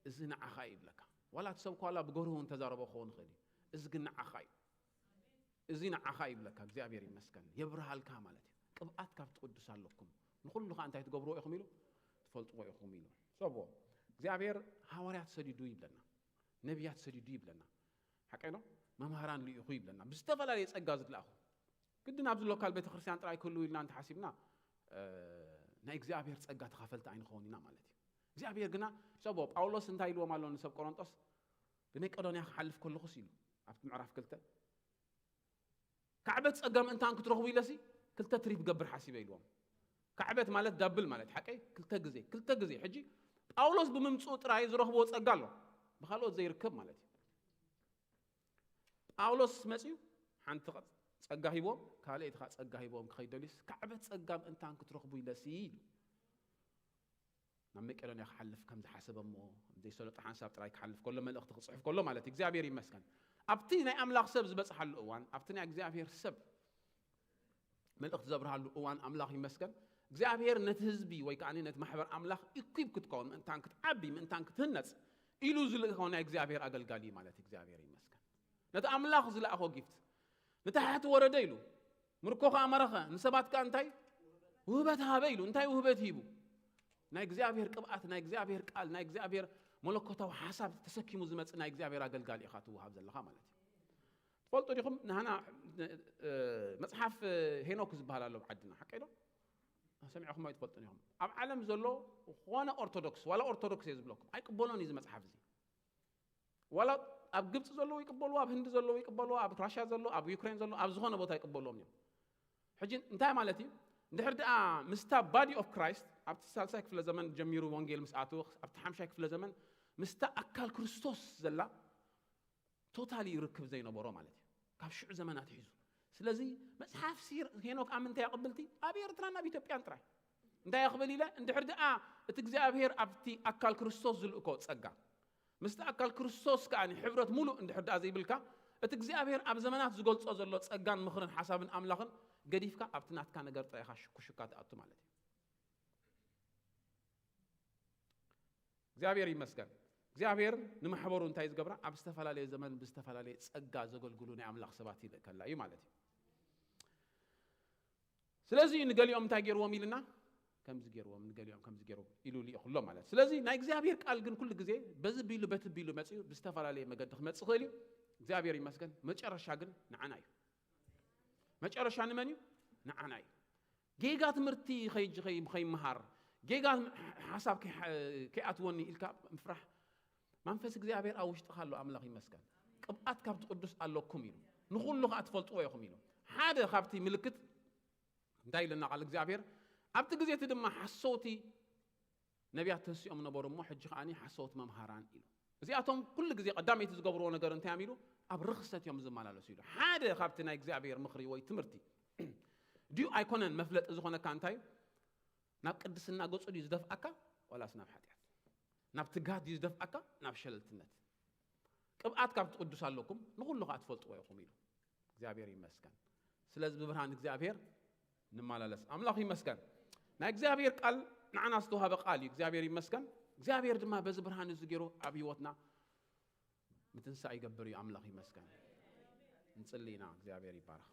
እዚ ንዓኻ ይብለካ። ዋላ እቲ ሰብ ኳላ ብገርሁ እንተዛረቦ ክኸውን ይኽእል እዩ። እዚ ግን ንዓኻ እዩ። እዚ ንዓኻ ይብለካ። እግዚኣብሔር ይመስገን። የብርሃልካ ማለት እዩ። ቅብኣት ካብቲ ቅዱስ ኣለኩም። ንኹሉ ኸዓ እንታይ ትገብርዎ ኢኹም ኢሉ? ትፈልጥዎ ኢኹም ኢሉ። ሰብዎ እግዚኣብሔር ሃዋርያት ሰዲዱ ይብለና። ነቢያት ሰዲዱ ይብለና። ሓቀይ ነው? መምሃራን ልኢኹ ይብለና። ብዝተፈላለየ ጸጋ ዝለኣኹ። ግድን ኣብዚ ሎካል ቤተክርስትያን ጥራይ ክህልው ኢልና እንተሓሲብና ናይ እግዚኣብሔር ጸጋ ተኻፈልቲ ኣይንኸውን ኢና ማለት እዩ። እግዚኣብሔር ግና ሰቦ ጳውሎስ እንታይ ኢልዎም ኣሎ ንሰብ ቆሮንጦስ? ብመቄዶንያ ክሓልፍ ከለኹስ ኢሉ ኣብቲ ምዕራፍ ክልተ ካዕበት ጸጋ ምእንታን ክትረኽቡ ኢለሲ ክልተ ትሪፕ ገብር ሓሲበ ኢልዎም። ካዕበት ማለት ዳብል ማለት ሓቀይ ክልተ ግዜ ክልተ ግዜ። ሕጂ ጳውሎስ ብምምፅኡ ጥራይ ዝረኽብዎ ጸጋ ኣሎ፣ ብካልኦት ዘይርከብ ማለት እዩ። ጳውሎስ መፅዩ ሓንቲ ጸጋ ሂቦም ካልኣይቲ ጸጋ ሂቦም ክኸይድ ደልዩስ ካዕበት ጸጋ ምእንታን ክትረኽቡ ኢለሲ ኢሉ ናብ መቄዶንያ ክሓልፍ ከም ዝሓሰበ እሞ ዘይሰለጦ ሓንሳብ ጥራይ ክሓልፍ ከሎ መልእኽቲ ክፅሕፍ ከሎ ማለት እዩ። እግዚኣብሔር ይመስገን። ኣብቲ ናይ ኣምላኽ ሰብ ዝበፅሓሉ እዋን ኣብቲ ናይ እግዚኣብሔር ሰብ መልእኽቲ ዘብርሃሉ እዋን ኣምላኽ ይመስገን። እግዚኣብሔር ነቲ ህዝቢ ወይ ከዓ ነቲ ማሕበር ኣምላኽ ኢኩብ ክትከውን ምእንታን ክትዓቢ ምእንታን ክትህነፅ ኢሉ ዝልእኮ ናይ እግዚኣብሔር ኣገልጋሊ ማለት እግዚኣብሔር ይመስገን። ነቲ ኣምላኽ ዝለኣኾ ጊፍት ንታሕቲ ወረደ ኢሉ ምርኮ ከዓ መረኸ ንሰባት ከዓ እንታይ ውህበት ሃበ ኢሉ እንታይ ውህበት ሂቡ? ናይ እግዚኣብሔር ቅብኣት ናይ እግዚኣብሔር ቃል ናይ እግዚኣብሔር መለኮታዊ ሓሳብ ተሰኪሙ ዝመፅእ ናይ እግዚኣብሔር ኣገልጋሊ ኢኻ ትወሃብ ዘለኻ ማለት እዩ። ትፈልጡ ዲኹም ንሃና መፅሓፍ ሄኖክ ዝበሃል ኣሎ ኣብ ዓድና ሓቀይ ዶ? ሰሚዕኹም ኣይትፈልጡን ኢኹም። ኣብ ዓለም ዘሎ ዝኾነ ኦርቶዶክስ ዋላ ኦርቶዶክስ እየ ዝብለኩም ኣይቅበሎን እዩ እዚ መፅሓፍ እዚ። ዋላ ኣብ ግብፂ ዘለዉ ይቅበልዎ ኣብ ህንዲ ዘለዉ ይቅበልዎ ኣብ ራሽያ ዘሎ ኣብ ዩክሬን ዘሎ ኣብ ዝኾነ ቦታ ይቅበልዎም እዮም። ሕጂ እንታይ ማለት እዩ? እንድሕር ደኣ ምስታ ባዲ ኦፍ ክራይስት ኣብቲ ሳልሳይ ክፍለ ዘመን ጀሚሩ ወንጌል ምስ ኣተወ ኣብቲ ሓምሻይ ክፍለ ዘመን ምስታ ኣካል ክርስቶስ ዘላ ቶታሊ ርክብ ዘይነበሮ ማለት እዩ ካብ ሽዑ ዘመን ኣትሒዙ። ስለዚ መፅሓፍ ሲ ሄኖክ ኣብ ምንታይ ኣቕብልቲ ኣብ ኤርትራን ኣብ ኢትዮጵያን ጥራይ እንታይ ክብል ኢለ እንድሕር ደኣ እቲ እግዚኣብሔር ኣብቲ ኣካል ክርስቶስ ዝልእኮ ጸጋ ምስቲ ኣካል ክርስቶስ ከኣ ሕብረት ሙሉእ እንድሕር ደኣ ዘይብልካ እቲ እግዚኣብሔር ኣብ ዘመናት ዝገልጾ ዘሎ ጸጋን ምኽርን ሓሳብን ኣምላኽን ገዲፍካ ኣብቲ ናትካ ነገር ጥራይኻ ሽኩሽካ ትኣቱ ማለት እዩ። እግዚኣብሔር ይመስገን። እግዚኣብሔር ንማሕበሩ እንታይ ዝገብራ? ኣብ ዝተፈላለየ ዘመን ብዝተፈላለየ ጸጋ ዘገልግሉ ናይ ኣምላኽ ሰባት ይልእከላ እዩ ማለት እዩ። ስለዚ ንገሊኦም እንታይ ገይርዎም ኢልና? ከምዚ ገይርዎም፣ ንገሊኦም ከምዚ ገይርዎም ኢሉ ልኢኹሎም ማለት። ስለዚ ናይ እግዚኣብሔር ቃል ግን ኩሉ ግዜ በዚ ቢሉ በቲ ቢሉ መጺኡ ብዝተፈላለየ መገዲ ክመጽእ ይኽእል እዩ። እግዚኣብሔር ይመስገን። መጨረሻ ግን ንዓና እዩ። መጨረሻ ንመን እዩ? ንዓና እዩ። ጌጋ ትምህርቲ ከይጅ- ከይ- ከይመሃር፣ ጌጋ ሓሳብ ከይ- ከይኣትወኒ ኢልካ ምፍራሕ፣ መንፈስ እግዚኣብሔር ኣብ ውሽጥኻ ኣሎ። ኣምላኽ ይመስገን። ቅብኣት ካብቲ ቅዱስ ኣለኩም ኢሉ፣ ንኹሉ ከኣ ትፈልጥዎ ኢኹም ኢሉ። ሓደ ካብቲ ምልክት እንታይ ኢለና ቃል እግዚኣብሔር? ኣብቲ ግዜ እቲ ድማ ሓሰውቲ ነቢያት ተንሲኦም ነበሩ እሞ፣ ሕጂ ከኣ ሓሰውቲ መምሃራን ኢሉ። እዚኣቶም ኩሉ ግዜ ቀዳመይቲ ዝገብርዎ ነገር እንታይ እዮም ኢሉ? ኣብ ርኽሰት እዮም ዝመላለሱ ኢሉ። ሓደ ካብቲ ናይ እግዚኣብሔር ምኽሪ ወይ ትምህርቲ ድዩ ኣይኮነን መፍለጢ ዝኾነካ እንታይ እዩ? ናብ ቅድስና ገጹ ድዩ ዝደፍኣካ? ዋላስ ናብ ሓጢኣት? ናብ ትግሃት ድዩ ዝደፍኣካ? ናብ ሸለልትነት። ቅብኣት ካብቲ ቅዱስ ኣለኩም፣ ንኹሉ ከኣ ትፈልጥዎ ኢኹም ኢሉ። እግዚኣብሔር ይመስገን። ስለዚ ብብርሃን እግዚኣብሔር ንመላለስ። ኣምላኽ ይመስገን። ናይ እግዚኣብሔር ቃል ንዓና ዝተዋህበ ቃል እዩ። እግዚኣብሔር ይመስገን። እግዚኣብሔር ድማ በዚ ብርሃን እዚ ገይሩ ኣብ ህይወትና ምትንሳእ ይገብር እዩ። ኣምላኽ ይመስገን። ንጽሊ ኢና። እግዚኣብሔር ይባረኽ።